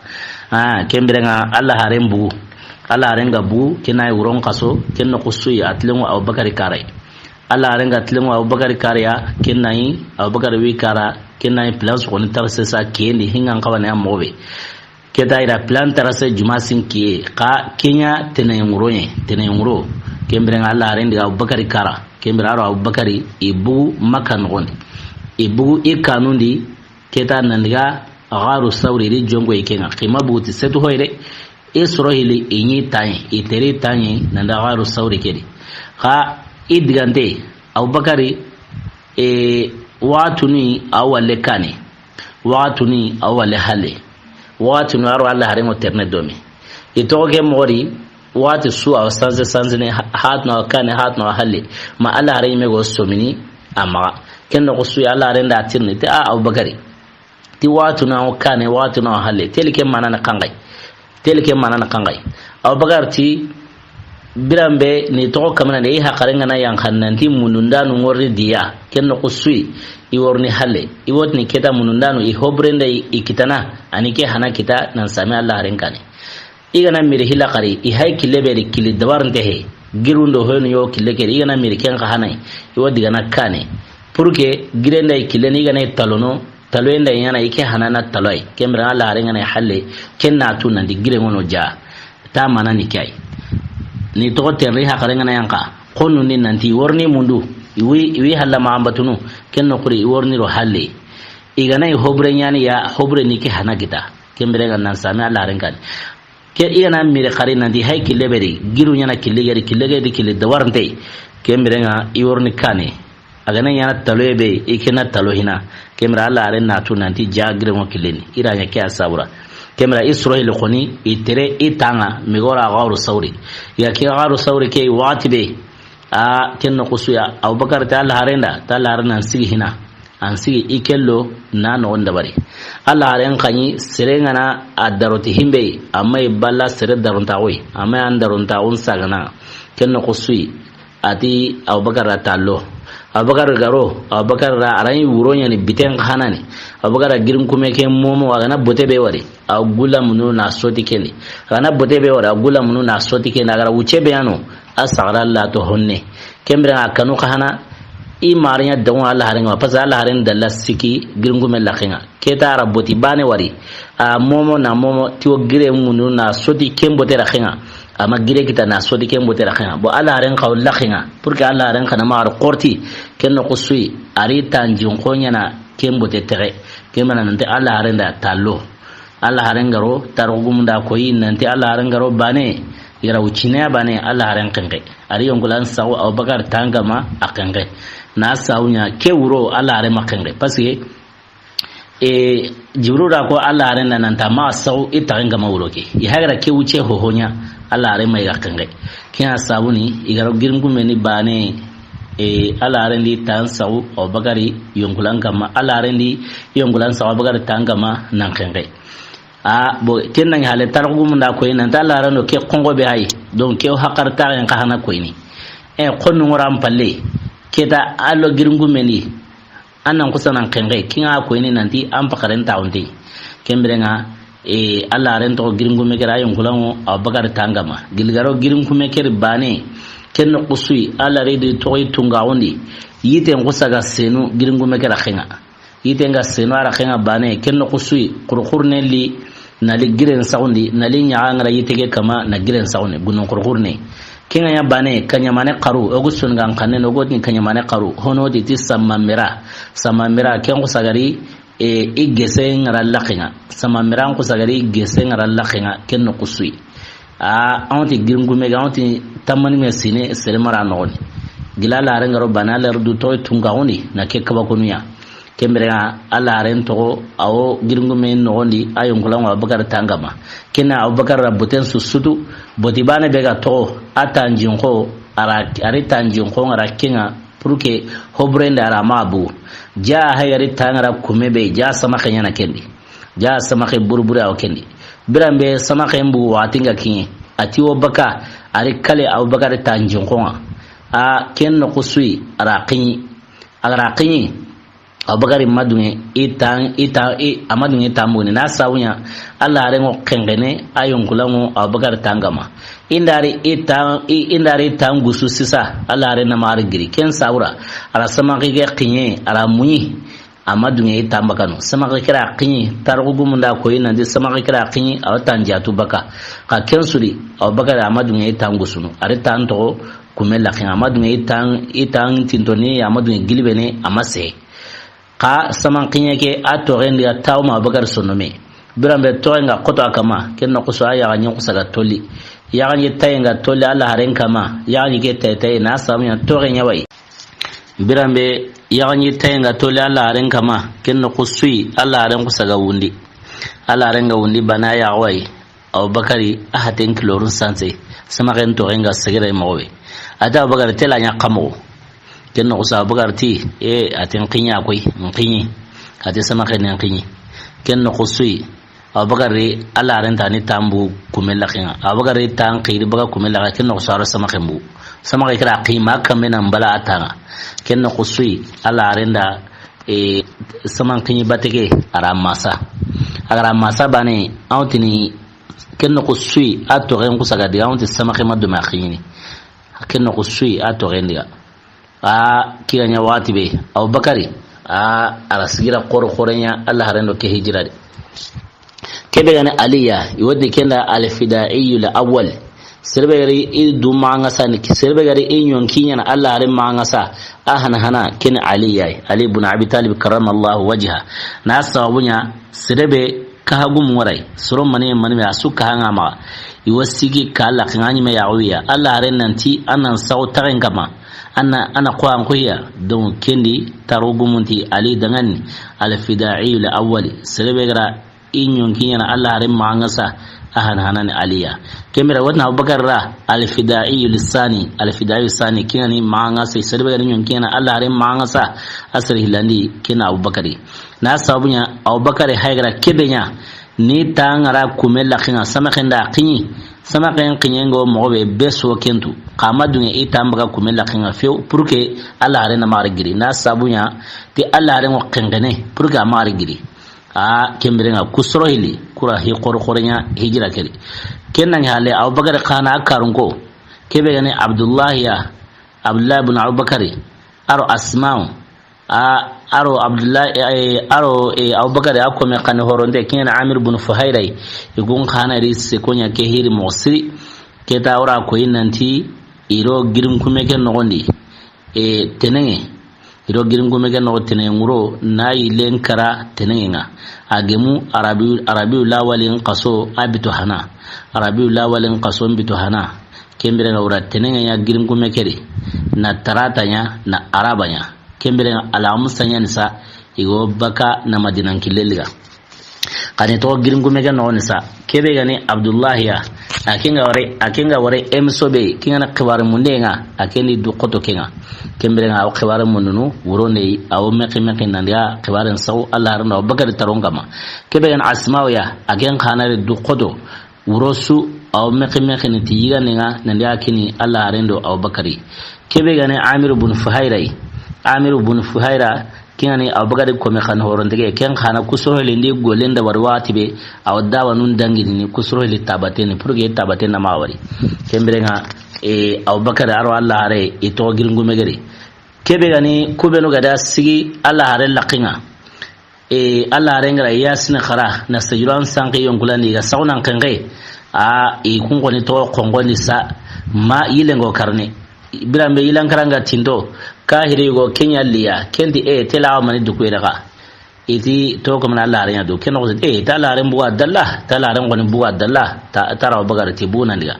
A, ken biren ŋa Alla haaren bugu. Alla haaren ga bugu, ken na yi wuron xaso, ken noxo su yi, a tilenŋo Abubakari kara yi. Alla haaren ga tilenŋo Abubakari kara ya, ken na yi, Abubakari wi kara, ken na yi plan su xoni tarse sa kiyen di hingan xawane a moxo be. Ke ta i ra plan tarse juma sin kiye, xa ke ɲa tene ŋuro ɲe, tene ŋuro. Ken biren ŋa Alla haaren di ga Abubakari kara, ken biren ŋa a ro Abubakari, i bugu Makka noxon di. I bugu i kanun di, ke ta nan diga Xaru Sawri di jonko i ke ŋa. Xima bugu ti setu hoyre, i soro hili i ɲi taɲe, i teri taɲe, nan da Xaru Sawri ke di. Xa i digante, Abubakari, e, waxatunu a walle kane, waxatunu a walle halle, waxatunu a ro Alla haaren ŋo terne domi. I toxo ke moxo di, waxati su a sanse sansene, ha-, hatunu a kane, hatunu a halle. Ma Alla haaren ɲi me go somini a maxa. Ken noxo su yi Alla haaren da tirni, ti a Abubakari. Ti waxatunu a kane, waxatunu a halle. Teli ke mana na xanxay. Teli ke mana na xanxay. Abubakar ti, biran be ni toxo kamana de, i haxaren ŋa na yanxan nanti mundundanu ŋorni diya. Ken noxo su yi, i worni halle. I wotini ke ta mundundanu, i hobrenda i, i kitana. A ni ke hana kita nan sami Alla haaren kane. I ga na miri hila xari, i hay kille be di kille dabarinte he. Girundo hoynu yo kille ke di, i ga na miri ken xa hana yi. I wo diga na kane. Pour que girenda i kille ni i ga na i talono, taloyenda i ɲa na i ke hana na taloy. Ken biren ŋa Alla haaren ŋa na halle, ken na tu nanti gire ŋono ja. Ta mana ni kay. Ni toxo terri haxaren ŋa na yanxa. Xonu ni nanti i worni mundu. I wi, i wi halla ma ambatunu. Ken noxo ri i worni ro halle. I ga na i hobre ɲaani ya, hobre ni ke hana kita. Ken biren ŋa nan sami Alla haaren kane. Ke i ga na miri xari nanti hay kille be di, giru ɲa na kille geri, kille geri kille dawarante. Ken biren ŋa i worni kane. A ga na ɲa na taloye be, i ke na talo hina. Ken biren Alla haaren na tu nanti ja gire ŋo kille ni. I ra ɲa ke a sabura. Ken biren i soro hili xoni, i tere i taŋa, mi gora Xaru Sawri. Ya ke Xaru Sawri ke waxati be. A, ken noxo su ya, Abubakar ta Alla haaren da, ta Alla haaren nan sigi hina. An sigi i kello na noxon dabari. Alla haaren xa ɲi sere ŋa na a daroti himbe, amma i balla sere darontaxu yi, amma an darontaxun sagana. Ken noxo su yi, a ti Abubakar ra tallo. Abubakar ga ro, Abubakar ra a ra ɲi wuro ɲaani biten xa hana ni. Abubakar ra girin kume ke momo a ga na bote be wari. A gula munu na soti ken di. A ga na bote be wari, a gula munu na soti ken di. A ga ra wuce be ya no, a saxara la to honne. Ken biren ŋa a kanu xa hana, i mari ɲa daŋo Alla haaren ŋa, parce que Alla haaren dalla siki girin kume laxen ŋa. Ke ta a ra boti bane wari. A momo na momo ti wo gire munu na soti ken bote laxen ŋa. Amma gire kita na soti ken bote laxen ŋa. Bon Alla haaren xa wo laxen ŋa. Pour que Alla haaren xa na ma a ra xorti. Ken noxo su yi, a ri tanjin xo ɲa na ken bote texe. Ken mana nanti Alla haaren da tallo. Alla haaren ga ro, tarixu gumunda koyi, nanti Alla haaren ga ro bane, i ga ra wucine ya bane, Alla haaren xenxe. A ri yonkulan saxu, Abubakar tangama a xenxe. Na saxu ɲa, ke wuro, Alla haaren ma xenxe. Parce que, e, Jibril da ko Alla haaren da nan ta ma saxu, i taxen kama wuro ke. I haga ra ke wuce hoho ɲa, Alla haaren ma i ga xenxe. Ke ya sabu ni, i ga ro girin kume ni bane, E, Alla haaren di tan saxu Abubakari yonkulan kanma, Alla haaren di yonkulan saxu Abubakari tan kanma nan xenxe. A, bon, ken na ɲi hale tarxu gumun da koyi nanti Alla haaren do ke xonxo be hayi. Donc, ke haqar taxen xa hana koyini. E, xonnu ŋoran palle, ke ta allo giringumen di, an nan xusa nan xenxe, ken ŋa koyini nanti an paxaren taxunte. Ken biren ŋa, e, Alla haaren toxo giringume ke ra yonkulan ŋo Abubakari tan kanma. Gilli ga ro giringume ke ri baane, ken noxu su yi, Alla haaren di toxo yi tungaxun di, yitten xusa ga senu giringume ke ra xenŋa. Yitten ga senu a ra xenŋa baane, ken noxu su yi, xurxurne li, na li giren saxundi, na li ɲaxa ŋa ra yitte ke kanma, na giren saxundi, gunnun xurxurne. Ken ŋa ɲa baane, kaɲamane xaru, o gu sunu ga n xannen, o gu ti kaɲamane xaru, hono ti ti samamira. Samamira, ken xusa ga ri, e, i gese ŋa ra laxenŋa. Samamira n xusa ga ri i gese ŋa ra laxenŋa, ken noxu su yi. A, an ti giringume ga, an ti tamani me sine, sere mara noxon di. Gilli Alla haaren ga ro baane, Alla haaren du toxo yi tungaxun di, na ke kabakonu ya. Ken biren ŋa Alla haaren toxo, a wo giringume noxon di, a yonkulan ŋo Abubakari tan kanma. Ken na Abubakari ra boten su sutu, boti baane be ga toxo, a tanjinxo, a ra, a ri tanjinxo ŋa ra ken ŋa, pour que hoburen da a ra ma bu. Ja hayi ga ri tan ŋa ra kume be, ja samaxe ɲaana ken di. Ja samaxe burubure a wo ken di. Biran be samaxen bugu waxati ŋa kiɲe. A ti wo baka, a ri kale Abubakari tanjinxo ŋa. A, ken noxu su yi, a ra xiɲi. A ga ra xiɲi, Abubakari ma duŋe i tan, i tan, i, a ma duŋe i tan buguni. Na sabu ɲa, Alla haaren ŋo xenxene, a yonkulan ŋo Abubakari tan kanma. I nda ri i tan, i, i nda ri i tan gusu sisa, Alla haaren na maxa ri giri. Ken sabu ra, a ra samaxe ke xiɲe, a ra muɲi. A ma duŋe i tan bakanu. Samaxe ke ra xiɲi, tarxu gumun da koyi nanti samaxe ke ra xiɲi, a wo tan jaatu baka. Xa ken su di, Abubakari a ma duŋe i tan gusunu. A ri tan toxo kume laxenŋa. A ma duŋe i tan, i tan tintoni, a ma duŋe gilibene, a ma se. Xa saman xiɲe ke, a toxen di ga tawo ma Abubakari sonome. Biran be toxen ga xoto a kanma, ken noxu su a yaxaɲen xusa ga tolli. Yaxaɲe tayen ga tolli Alla haaren kanma, yaxaɲe ke taye taye na sabu ɲa toxe ɲa wa yi. Biran be yaxaɲe tayen ga tolli Alla haaren kanma, ken noxu su yi Alla haaren xusa ga wundi. Alla haaren ga wundi baane a yaxa wa yi. Abubakari a haten kilorun sanse, samaxen toxen ga segere moxo be. A ti Abubakari tela ɲa xa moxo. Ken noxu su Abubakari ti, e, a ti n xiɲa koy, n xiɲi. A ti samaxen n xiɲi. Ken noxu su yi, Abubakari Alla haaren ta ni tanbu kume laxenŋa. Abubakari tan xiri baga kume laxe, ken noxu su a ro samaxen bu. Samaxe ke ra xi ma kanme na n bala a tanŋa. Ken noxu su yi, Alla haaren da, e, saman xiɲi batege, a ra masa. A ga ra masa baane, a wo tini, ken noxu su yi, a toxen xusa ga diga, a wo ti samaxe ma dume a xiɲini. Ken noxu su yi, a toxen diga. A, ke ga ɲa waxati be, Abubakari, a, a ra sigira xoro xoro ɲa, Alla haaren do ke hijira de. Ke be ga ni Aliya, i wo ti ken da al-fidaiyul awwal. Sere be ga ri i du maxa ŋa sa ni, sere be ga ri i ɲonki ɲaana Alla haaren maxa ŋa sa, a hana hana, ken ni Aliya, Ali ibn Abi Talib karramallahu wajha. Na sabu ɲa, sere be kaha gumu ŋa ra yi, soro mani mani me a su kaha ŋa maxa. I wo sigi ka Alla xenŋa ɲi me ya wiya. Alla haaren nanti an nan saxu taxen kanma. An na, an na xo an xo ya. Donc, ken di taro gumun ti Ali danŋa ni al-fidaiyul awwal. Sere be ga ra i ɲonki ɲaana Alla haaren maxa ŋa sa, a hana hana ni Aliya. Ken bire wa tini Abubakari ra al-fidaiyul sani, al-fidaiyul sani, ken ŋa ni maxa ŋa sa, sere be ga ri ɲonki ɲaana Alla haaren maxa ŋa sa, a sere hillandi, ken ni Abubakari. Na sabu ɲa, Abubakari hayi ga ra ke be ɲa, ni tan ŋa ra kume laxenŋa, samaxen da xiɲi, samaxen xiɲen ŋo moxo be, be so ken tu, xa ma duŋe i tan baga kume laxenŋa few, pour que Alla haaren na maxa ri giri. Na sabu ɲa, ti Alla haaren ŋo xenxene, pour que a maxa ri giri. A, ken biren ŋa ku soro hilli, ku ra hi xoro xoro ɲa hijira ke di. Ken na ɲi hale, Abubakari xa na a karun ko, ke be ga ni Abdullahi ya, Abdullahi ibn Abubakari, a ro Asma'u, a, a ro Abdullahi, e, a ro, e, Abubakari, a kome xa ni horonte, ken ŋa ni Amir ibn Fuhayra yi, i gun xa na ri se ko ɲa ke hiri moxo siri, ke ta wara ko yi nanti, i ro girinkume ke noxon di, e, tenenŋe, i ro girinkume ke noxo tenenŋe ŋuro, na yillen kara tenenŋe ŋa. A gemu Arabi, Arabiyu lawalin xaso a bito hana. Arabiyu lawalin xaso bito hana. Ken biren ŋa wara tenenŋe ɲa girinkume ke di. Na tarata ɲa, na araba ɲa. Ken biren ŋa alaxamisa ɲa ni sa, i go baka na Madinan kille liga. Xa ni toxo girinkume ke noxon ni sa. Ke be ga ni Abdullahi ya, A ken ga wari, a ken ga wari, emiso be, ken ga na xibaare munde ŋa, a ken di du xoto ken ŋa. Ken bire ŋa, a wo xibaare mundunu, wuro ne, a wo mexi mexi nan diga, xibaare n saw, Alla haaren do Abubakari taron kama. Ke be ga ni Asma'u ya, a ken xa na ri du xoto, wuro su, a wo mexi mexi ni ti yigande ŋa, nan diga kini Alla haaren do Abubakari. Ke be ga ni Amiru bun Fuhayra yi, Amiru bun Fuhayra, Ken ga ni Abubakari kome xa na horonte ke, ken xa na kusuro heli ndi gollen da wari waxati be, a wo dawa nun dangini ni kusuro heli tabate ni, pour que tabate na ma wari. Ken bire ŋa, e, Abubakari a ro Alla haare, i toxo giringume geri. Ke be ga ni kubenu ga da sigi Alla haare laxi ŋa. E, Alla haare n ga ra Yasin xara, na sajuran sanke yonkulandi, ga saxunan xenxe. A, i kun xoni toxo xonxoni sa, ma yilengo karne. Biranbe yilankaranga tinto, kahiri go kenya liya, ken ti, e, tela mani duku yere ga. I ti to ko mana Alla haaren ya do, ken ko, e, ta Alla haaren buga dalla, ta Alla haaren ko ni buga dalla, ta, ta ra Abubakari ti buna ndiga.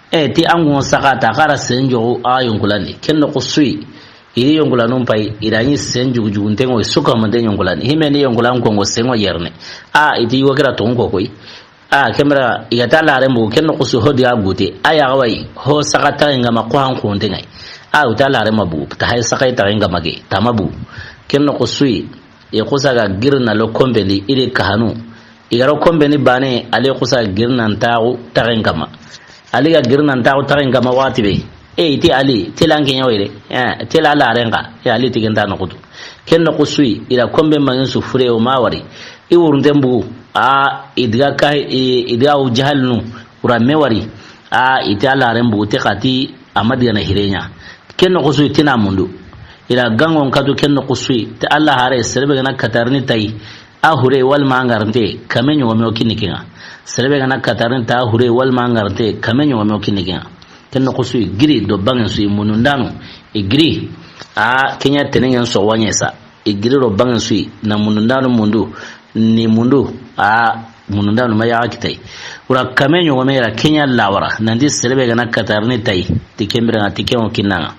E, ti angu saka ta xara senjo a yonkulandi, ken ko sui. I ri yonkulanun pay, i ra ni senjugu jugu ntengo suka mande yonkulandi. Hime ni yonkulan ko ngo sengo yerne. A, i ti wo kira to ko koy. A, ken bire, i ga ta Alla haaren bugu, ken noxo su ho diga gute. A ya ga wa yi, ho saxa taxe ŋa ma ko han xonte ŋa yi. A, u ta Alla haaren ma bugu, ta hay saxa taxe ŋa ma ge, ta ma bugu. Ken noxo su yi, i xusa ga giri na lo konpe ndi, i ri kahanu. I ga ro konpe ndi baane, a li xusa giri na ntaxu taxe ŋa ma. A li ga giri na ntaxu taxe ŋa ma waxati be. E, i ti Ali, tela n ke ɲa wo yere. E, tela Alla haaren xa. E, Ali ti ken ta noxo tu. Ken noxo su yi, i ra konpe mangin su fure o ma wari. I wurunten bugu, a, i diga ka, i, i diga Abu Jahal nu, wura me wari. A, i ti Alla haaren bugu, te xa ti, a ma diga na hire ɲa. Ken noxo su yi, ti na mundu. I ra gangon katu ken noxo su yi, ti Alla haare, sere be ga na katarini ta yi. A hure walma a ŋarante, kame ɲogome o kini ke ŋa. Sere be ga na katarini ta a hure walma a ŋarante, kame ɲogome o kini ke ŋa. Ken noxo su yi giri do bangen su yi munundanu. I giri. A, ke ɲa tene ɲan so wa ɲe sa. I giri do bangen su yi na munundanu mundu. Ni mundu. A, munundanu ma ya kita yi. Wura kame ɲogome ra ke ɲa lawara. Nan ti sere be ga na katarini ta yi. Ti ken bire ŋa, ti ken o kinna ŋa.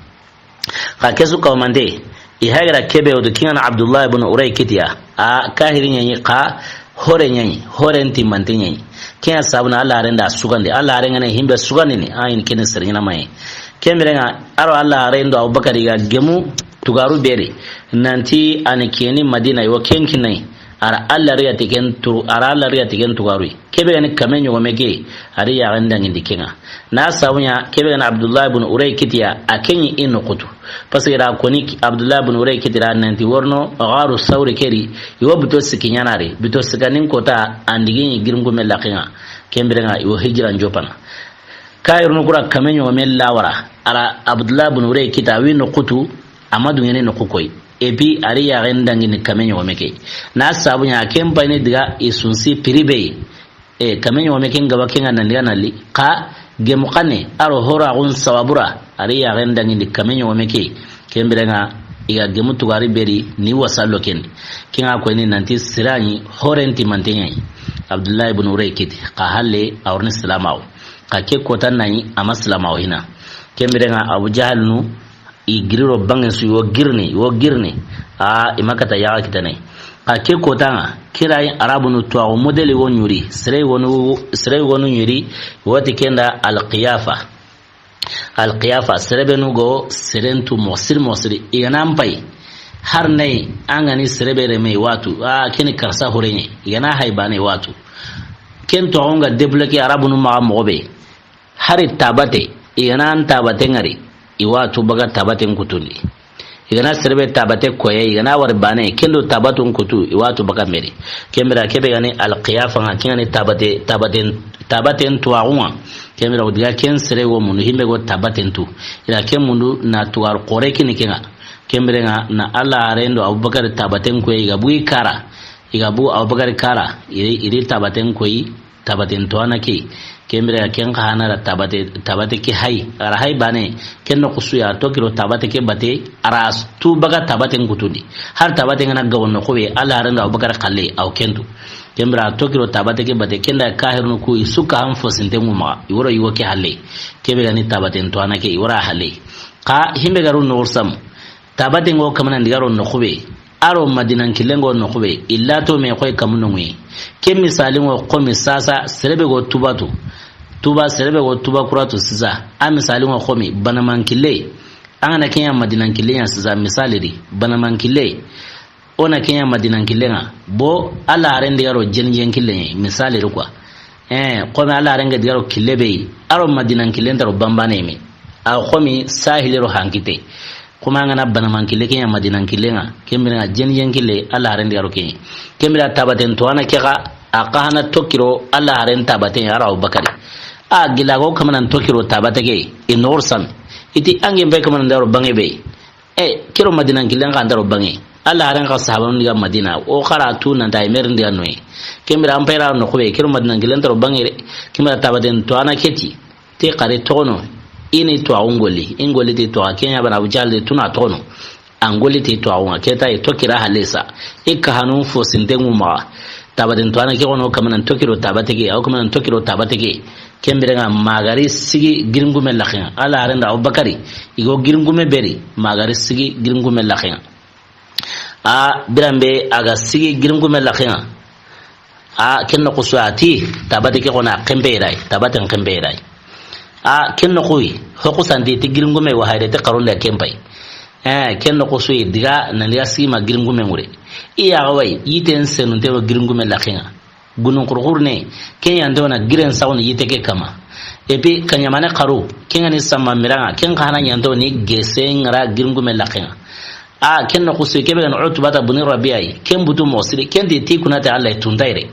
Xa ke su kawmante, i hagira ke be wo do, ken ga na Abdullah ibn Urayqit ya. A, kahiri ɲa yi xa, hore ɲa yi, hore nti mante ɲa yi. Ken ya sabu na Alla haaren da sugandi, Alla haaren ga na himbe sugandi ni, a yi ni ken sere ɲa na ma yi. Ken bire ŋa, a ro Alla haaren do Abubakari ga gemu tugaru beri, nan ti a ni keni Madina, i wo ken kinna yi. A ra Alla riya ti ken tu, a ra Alla riya ti ken tugaru yi. Ke be ga ni kame ɲogome ke, a ri yaxen dangindi ke ŋa. Na sabu ɲa, ke be ga ni Abdullah ibn Urayqit ya, a ke ɲi i noxo tu. Parce que i ra ko ni Abdullah ibn Urayqit ra nan ti worno, Gharu Sawri ke ri, i wo bito siki ɲa na ri, bito sikanin kota, an digi ɲi giringume laxi ŋa. Ken bire ŋa, i wo hijira n jopana. Kahirunu ku ra kame ɲogome lawara, a ra Abdullah ibn Urayqit a wi noxo tu, a ma dungene noxo koy. Et puis, a ri yaxen dangini kame ɲogome ke. Na sabu ɲa, ken payini diga i sunsi piri be yi. E, kame ɲogome ken gaba ken ŋa nan diga na li. Xa, gemu xanne, a ro horaxun sababura, a ri yaxen dangindi kame ɲogome ke. Ken bire ŋa, i ga gemu tugari beri, ni wasa lo ken. Ken ŋa koyini nan ti siraɲi, hore nti mante ɲa yi. Abdullah ibn Urayqit, xa halle, a wori ni silamaxu. Xa ke kota na yi, a ma silamaxu hina. Ken bire ŋa, Abu Jahal nu, i giri ro bangen su, i wo girini, i wo girini. A, i ma kata yaxa kitane. Xa ke kota ŋa, kira yi Arabunu tuwaxu modeli wo ɲuri, sere wonu, sere wonu ɲuri, wati ken da Al-Qiyafa. Al-Qiyafa, sere benu go, seren tu moxo siri moxo siri, i ga na n pay. Har nay, an ga ni sere be reme i wa tu, a, keni karsa horeɲe, i ga na hay bane i wa tu. Ken tuwaxu ŋa débloqué Arabunu maxa moxo be. Hari tabate, i ga na n tabate ŋari, i wa tu baga tabaten kutundi. I ga na sere be tabate koye, i ga na wari bane, ken do tabatun kutu, i wa tu baga meri. Ken bire ke be ga ni Al-Qiyafa ŋa, ken ga ni tabate, tabaten, tabaten tuwaxu ŋa. Ken bire o diga ken sere wo mundu, himbe go tabaten tu. I ra ken mundu na tuwaru xore kini ke ŋa. Ken bire ŋa na Alla haaren do Abubakar tabaten koye, i ga bugi kara. I ga bu Abubakar kara, i ri, i ri tabaten koyi, tabaten tuwana ke. Ken bire ken xa na ra tabate, tabate ke hay. A ra hay bane, ken noxo su ya, a to kiro tabate ke bate, a ra tu baga tabaten kutundi. Har tabate ŋa na gawo noxo be, Alla haaren do Abubakar xalle, a wo ken tu. Ken bire a to kiro tabate ke bate, ken da kahirunu ku, i su ka han fo sinte ŋu maxa, i woro i wo ke halle. Ke be ga ni tabaten tuwana ke, i wora halle. Xa, himbe ga ro noxo samu. Tabaten ŋo kamana ndi ga ro noxo be. A ro Madinan killen ŋo noxo be, i la to me xoy kamu no ŋuyi. Ke misali ŋo xo mi sasa, sere be go tubatu. Tuba, sere be ga tuba kura tu sisa. A misali ŋa xo mi, banaman kille. An ga na ke ɲa Madinan kille ɲa sisa, misali di. Banaman kille. O na ke ɲa Madinan kille ŋa. Bo, Alla haren di ga ro jeni jen kille ɲa, misali di quoi. Eh, xo mi Alla haren ga di ga ro kille be yi. A ro Madinan kille nta ro banbane me. A xo mi sahili ro hankite. Xo mi an ga na banaman kille ke ɲa Madinan kille ŋa. Ken bire ŋa jeni jen kille, Alla haren di ga ro ke ɲa. Ken bire tabaten to a na ke xa, a xa hana tokkiro, Alla haren tabaten, a ro Abubakari. A gila go kamanan tokkiro tabate ke, i nor san. I ti an ge be kamanan da ro bange be. E, ke ro Madinan killen xa nda ro bange. Alla haren xa sahabanun di ga Madina. O xara tu nan ta i merin di ga noye. Ken bire an payra no xo be, ke ro Madinan killen nta ro bange re. Ken bire tabaten to a na ke ti. Ti xari toxono. I ni to a ngoli. I ngoli ti to a ke ɲa bana Abu Jahal de tu na toxono. A ngoli ti to a ŋa. Ke ta i tokkira halisa. I ka hanu fo sinten ŋu maxa. Tabaten to a na ke xono kamanan tokkiro tabate ke. A wo kamanan tokkiro tabate ke. Ken bire ŋa ma gari sigi giringume laxe ŋa. Alla haren da Abubakari. I go giringume beri. Ma gari sigi giringume laxe ŋa. A biranbe a ga sigi giringume laxe ŋa. A ken noxu su a ti, tabate ke xo na xenpe i ra yi. Tabaten xenpe i ra yi. A ken noxu yi, ho xusanti ti giringume wa hayre te xarunde ken pay. Eh, ken noxu su yi diga, nan diga sigi ma giringume ŋure. I ya ga wa yi, yiten senunte wa giringume laxe ŋa. Gunun xurxurne, ken yante wa na giren saxuni yite ke kama. Et puis, ka ɲamane xaru, ken ga ni sama mira ŋa, ken xa hana yante wa ni gese ŋara giringume laxe ŋa. A, ken noxu su yi, ke be ga ni Utbata buni Rabi'a yi, ken butu moxo siri, ken ti ti kuna te Alla yi tunta yere.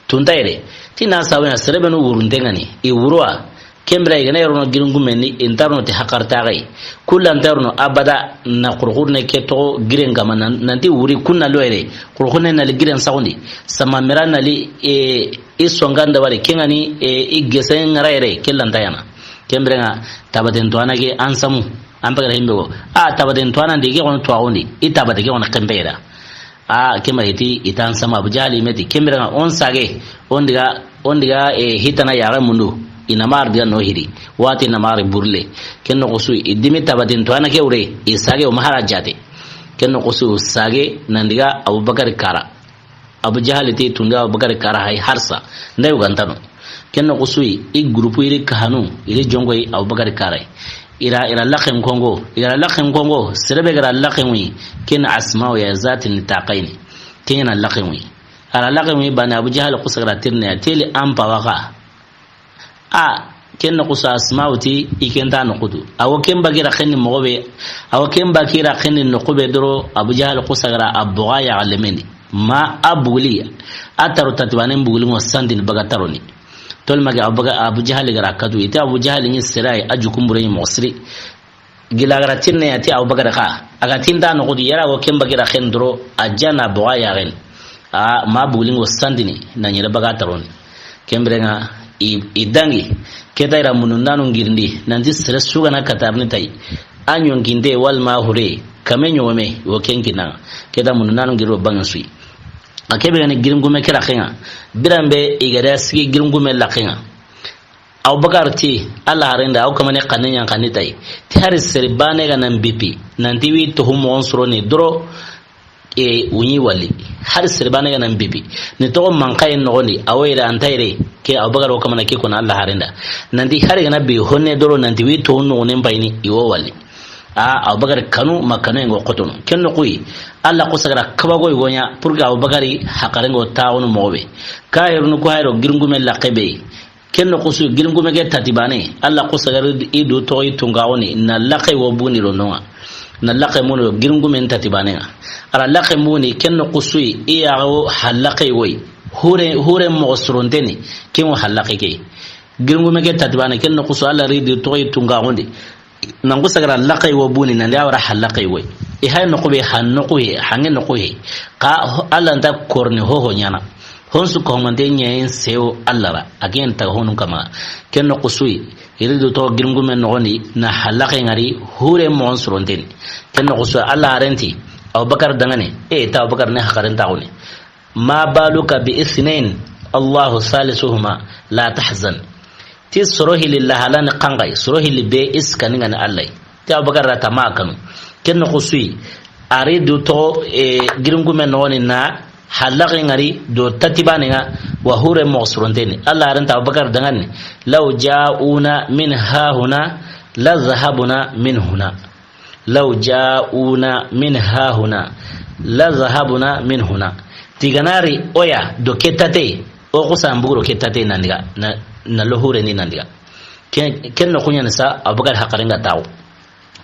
Tunta yere. Ti na sabu ɲa sere be nu wurunte ŋa ni, i wuru wa, ken bire i ga na yoro no giringume ni, i nta ro no ti hakarta xa yi. Kulla nta ro no abada na xurxurne ke toxo giren kama nan, nan ti wuri kunna lo yere. Xurxurne na li giren saxundi. Sama mira na li, e, i songan da wari, ken ga ni, e, i gese ŋara yere, ke lanta yana. Ken bire ŋa, tabaten to a na ke an samu. An pegere himbe go. A, tabaten to a na ndi ke xono to a xundi. I tabate ke xono xenpe i ra. A, ke ma hiti, i tan sama Abu Jahali me ti. Ken bire ŋa, on sage, on diga, on diga, e, hitana yaxe mundu. I na mari diga no hiri. Wati na mari burle. Ken noxu su, i dimi tabaten to a na ke wure. I sage o ma hara jate. Ken noxu su, sage, nan diga Abubakar kara. Abu Jahali te tunda Abubakar kara hay harsa. Nda yugantano. Ken noxu su yi, i groupe iri kahanu, iri jongoyi Abubakar kara. I ra, i ra laxen kongo, i ra laxen kongo, sere be ga ra laxen wi, ken Asma'u ya zati nitaqayni. Ken na laxen wi. A ra laxen wi bane Abu Jahali xusa ga ra tirne, a teli an pawaxa. A, ken noxu su Asma'u ti, i ken ta noxu tu. A wo ken bagi ra xenni moxo be, a wo ken bagi ra xenni noxu be doro, Abu Jahal xusa ga ra a boga ya lemendi. Ma a buguli, a taro tatibanen buguli ŋo sandini baga taroni. Tol magi Abu Baga-, Abu Jahal ga ra katu, ite Abu Jahal ni sere yi, a jukumbure ni moxo siri. Gila ga ra tinne ya ti Abubakar xa. A ga tinta noxu di yara wo ken bagi ra xen doro, a jana boga ya xen. A ma bugulingo sandini, na ɲere baga taroni. Ken bire ŋa i, i dangi, ke ta i ra mundu nanu ngirindi, nanti sere su ga na katarni tay. A ɲonkinte wala ma hure, kame ɲome, wo ken kina. Ke ta mundu nanu ngiro bangi su yi. A ke be ga ni giringume ke ra xen ŋa. Biranbe i ga da sigi giringume laxe ŋa. Abubakar ti, Alla haren da, aw kamane xanne ɲan xanni tay. Ti hari sere bane ga nan bipi, nanti wi toxu moxon soro ni doro, e, wuɲi wali. Hari sere bane ga nan bipi. Ni toxo manxaye noxondi, a wo yere anta yere, ke Abubakar wo kamana ke kona Alla haren da. Nanti hari ga na bi honne doro, nanti wi toxu noxonen payini, i wo wali. A, Abubakar kanu, ma kanu ŋo xotono. Ken noxu yi, Alla xusa ga ra kabago yi go ɲa, pour que Abubakar haqaren ŋo taxunu moxo be. Ka herunu ko hayro giringume laxe be. Ken noxu su giringume ke tatibane, Alla xusa ga ra i du toxo i tungaxuni, na laxe wo buni ro noŋa. Na laxe munu giringume tatibane ŋa. A ra laxe muni, ken noxu su i ya wo halaxe wo yi. Hure, hure moxo soronteni, ken wo halaxe ke. Giringume ke tatibane, ken noxu su Alla ri du toxo i tungaxundi. Nan xusa ga ra laxe wo buni, nan di a wa ra halaxe wo yi. I hay noxu be han noxu he, hange noxu he. Ka ho-, Alla nta korni hoho ɲana. Honsu ko mante ɲayen sewo Alla ra. A ken ta honun kama. Ken noxu su yi, iri du toxo giringume noxondi, na halaxe ŋari, hure moxon soronteni. Ken noxu su Alla haren ti, Abubakar dangane, e, ta Abubakar ne haqaren taxuni. Ma baluka bi ithnayn, Allahu salisuhuma, la tahzan. Ti soro hili lahalani xanxay, soro hili be iskani ŋani Alla yi. Ti Abubakar ra ta ma kanu. Ken noxu su yi, a ri du toxo, e, giringume noxoni na halaxe ŋari do tatibane ŋa, Wa hure moxo suronte ni. Alla haaren ti Abubakar danŋa ni, "Law ja'una min hahuna, la zahabuna min huna." "Law ja'una min hahuna, la zahabuna min huna." Ti i ga na ri o ya do ke tate, o xusa an bugu do ke tate nan diga, na, na lo hure ni nan diga. Ken, ken noxu ɲa ni sa, Abubakar haqilen ga taxu.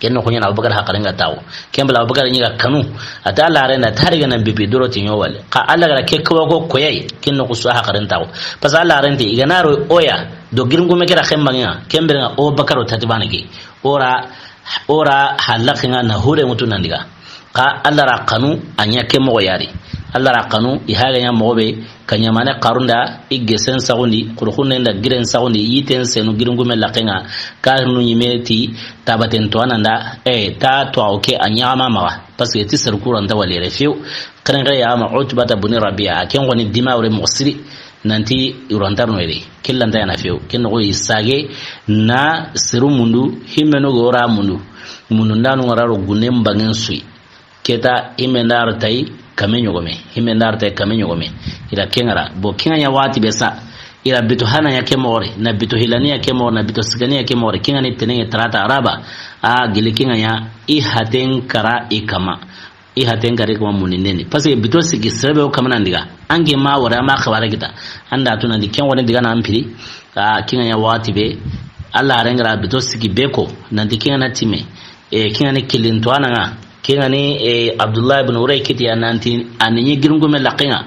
Ken noxu ɲa ni Abubakar haqilen ga taxu. Ken bala Abubakar ɲi ga kanu. A ti Alla haaren da, a ti hari ga na bibi doro ti ɲo wale. Xa Alla ga ra ke kawa ko koyay, ken noxu su haqilen taxu. Parce que Alla haaren ti, i ga na ro o ya, do giringume ke ra xenbanŋe ŋa, ken bire ŋa o bakaro tati bane ke. O ra, o ra halaxen ŋa na hure ŋutu nan diga. Xa Alla ra xanu, a ɲa ke moxo ya ri. Alla ra xanu, i haga ɲa moxo be, ka ɲamane xarun da, i gesen saxundi, xurxunnen da giren saxundi, yiten senu giringume laxen ŋa, ka nu ɲime ti, tabaten to ananda, e, ta to aw ke a ɲaxama maxa, parce que ti serkura nta wali yere fiw. Xerenxere ya ma Utbata buni Rabia, a ken xoni dima wure moxo siri, nanti i ro nta ro no yere. Ke lanta ya na fiw. Ken noxo i sage na seru mundu, himmenu go ra mundu. Mundu ndanu ŋa ra ro gunnen banŋen suyi. Keta himme ndar tay kame ɲogome. Himme ndar tay kame ɲogome. I ra ke ŋa ra. Bo ke ŋa ɲa waxati be sa. I ra bito hana ya ke moxo ri. Na bito hilani ya ke moxo ri. Na bito sigani ya ke moxo ri. Ke ŋa ni tenenŋe tarata araba. A gili ke ŋa ɲa i haten kara i kama. I haten kara i kama mundinden di. Parce que bito sigi sere be o kama nan diga. An ke ma wara ma xibare kita. An da tu nan di ken woni diga na an piri. A ke ŋa ɲa waxati be. Alla haaren ga ra bito sigi be ko. Nanti ke ŋa na time. E, ke ŋa ni kilin to ananŋa. Ke ŋa ni, e, Abdullah ibn Uray kiti ya nanti, a ni ɲi giringume laxen ŋa.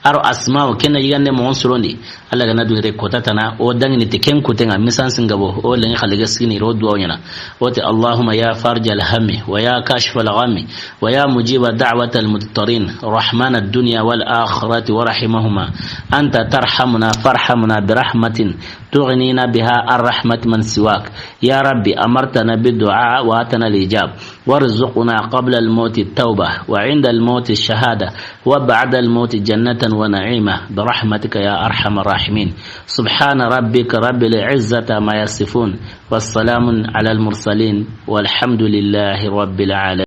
A ro Asma'u, ken na yigande moxon surondi. Alla ga na du yere kota tana, o danŋini ti ken kuten ŋa, misan singabo, o lenŋi xalige sigini ro duwa ɲaana. O ti, اللهم يا فارج الهم، ويا كاشف الغم، ويا مجيب دعوة المضطرين، رحمن الدنيا والآخرة ورحيمهما، أنت ترحمنا فارحمنا برحمة تغنينا بها عن رحمة من سواك. يا رب، أمرتنا بالدعاء وآتنا الإجاب، وارزقنا قبل الموت التوبة، وعند الموت الشهادة، وبعد الموت جنة ونعيما، برحمتك يا أرحم الراحمين. سبحان ربك رب العزة عما يصفون، والسلام على المرسلين، والحمد لله رب العالمين.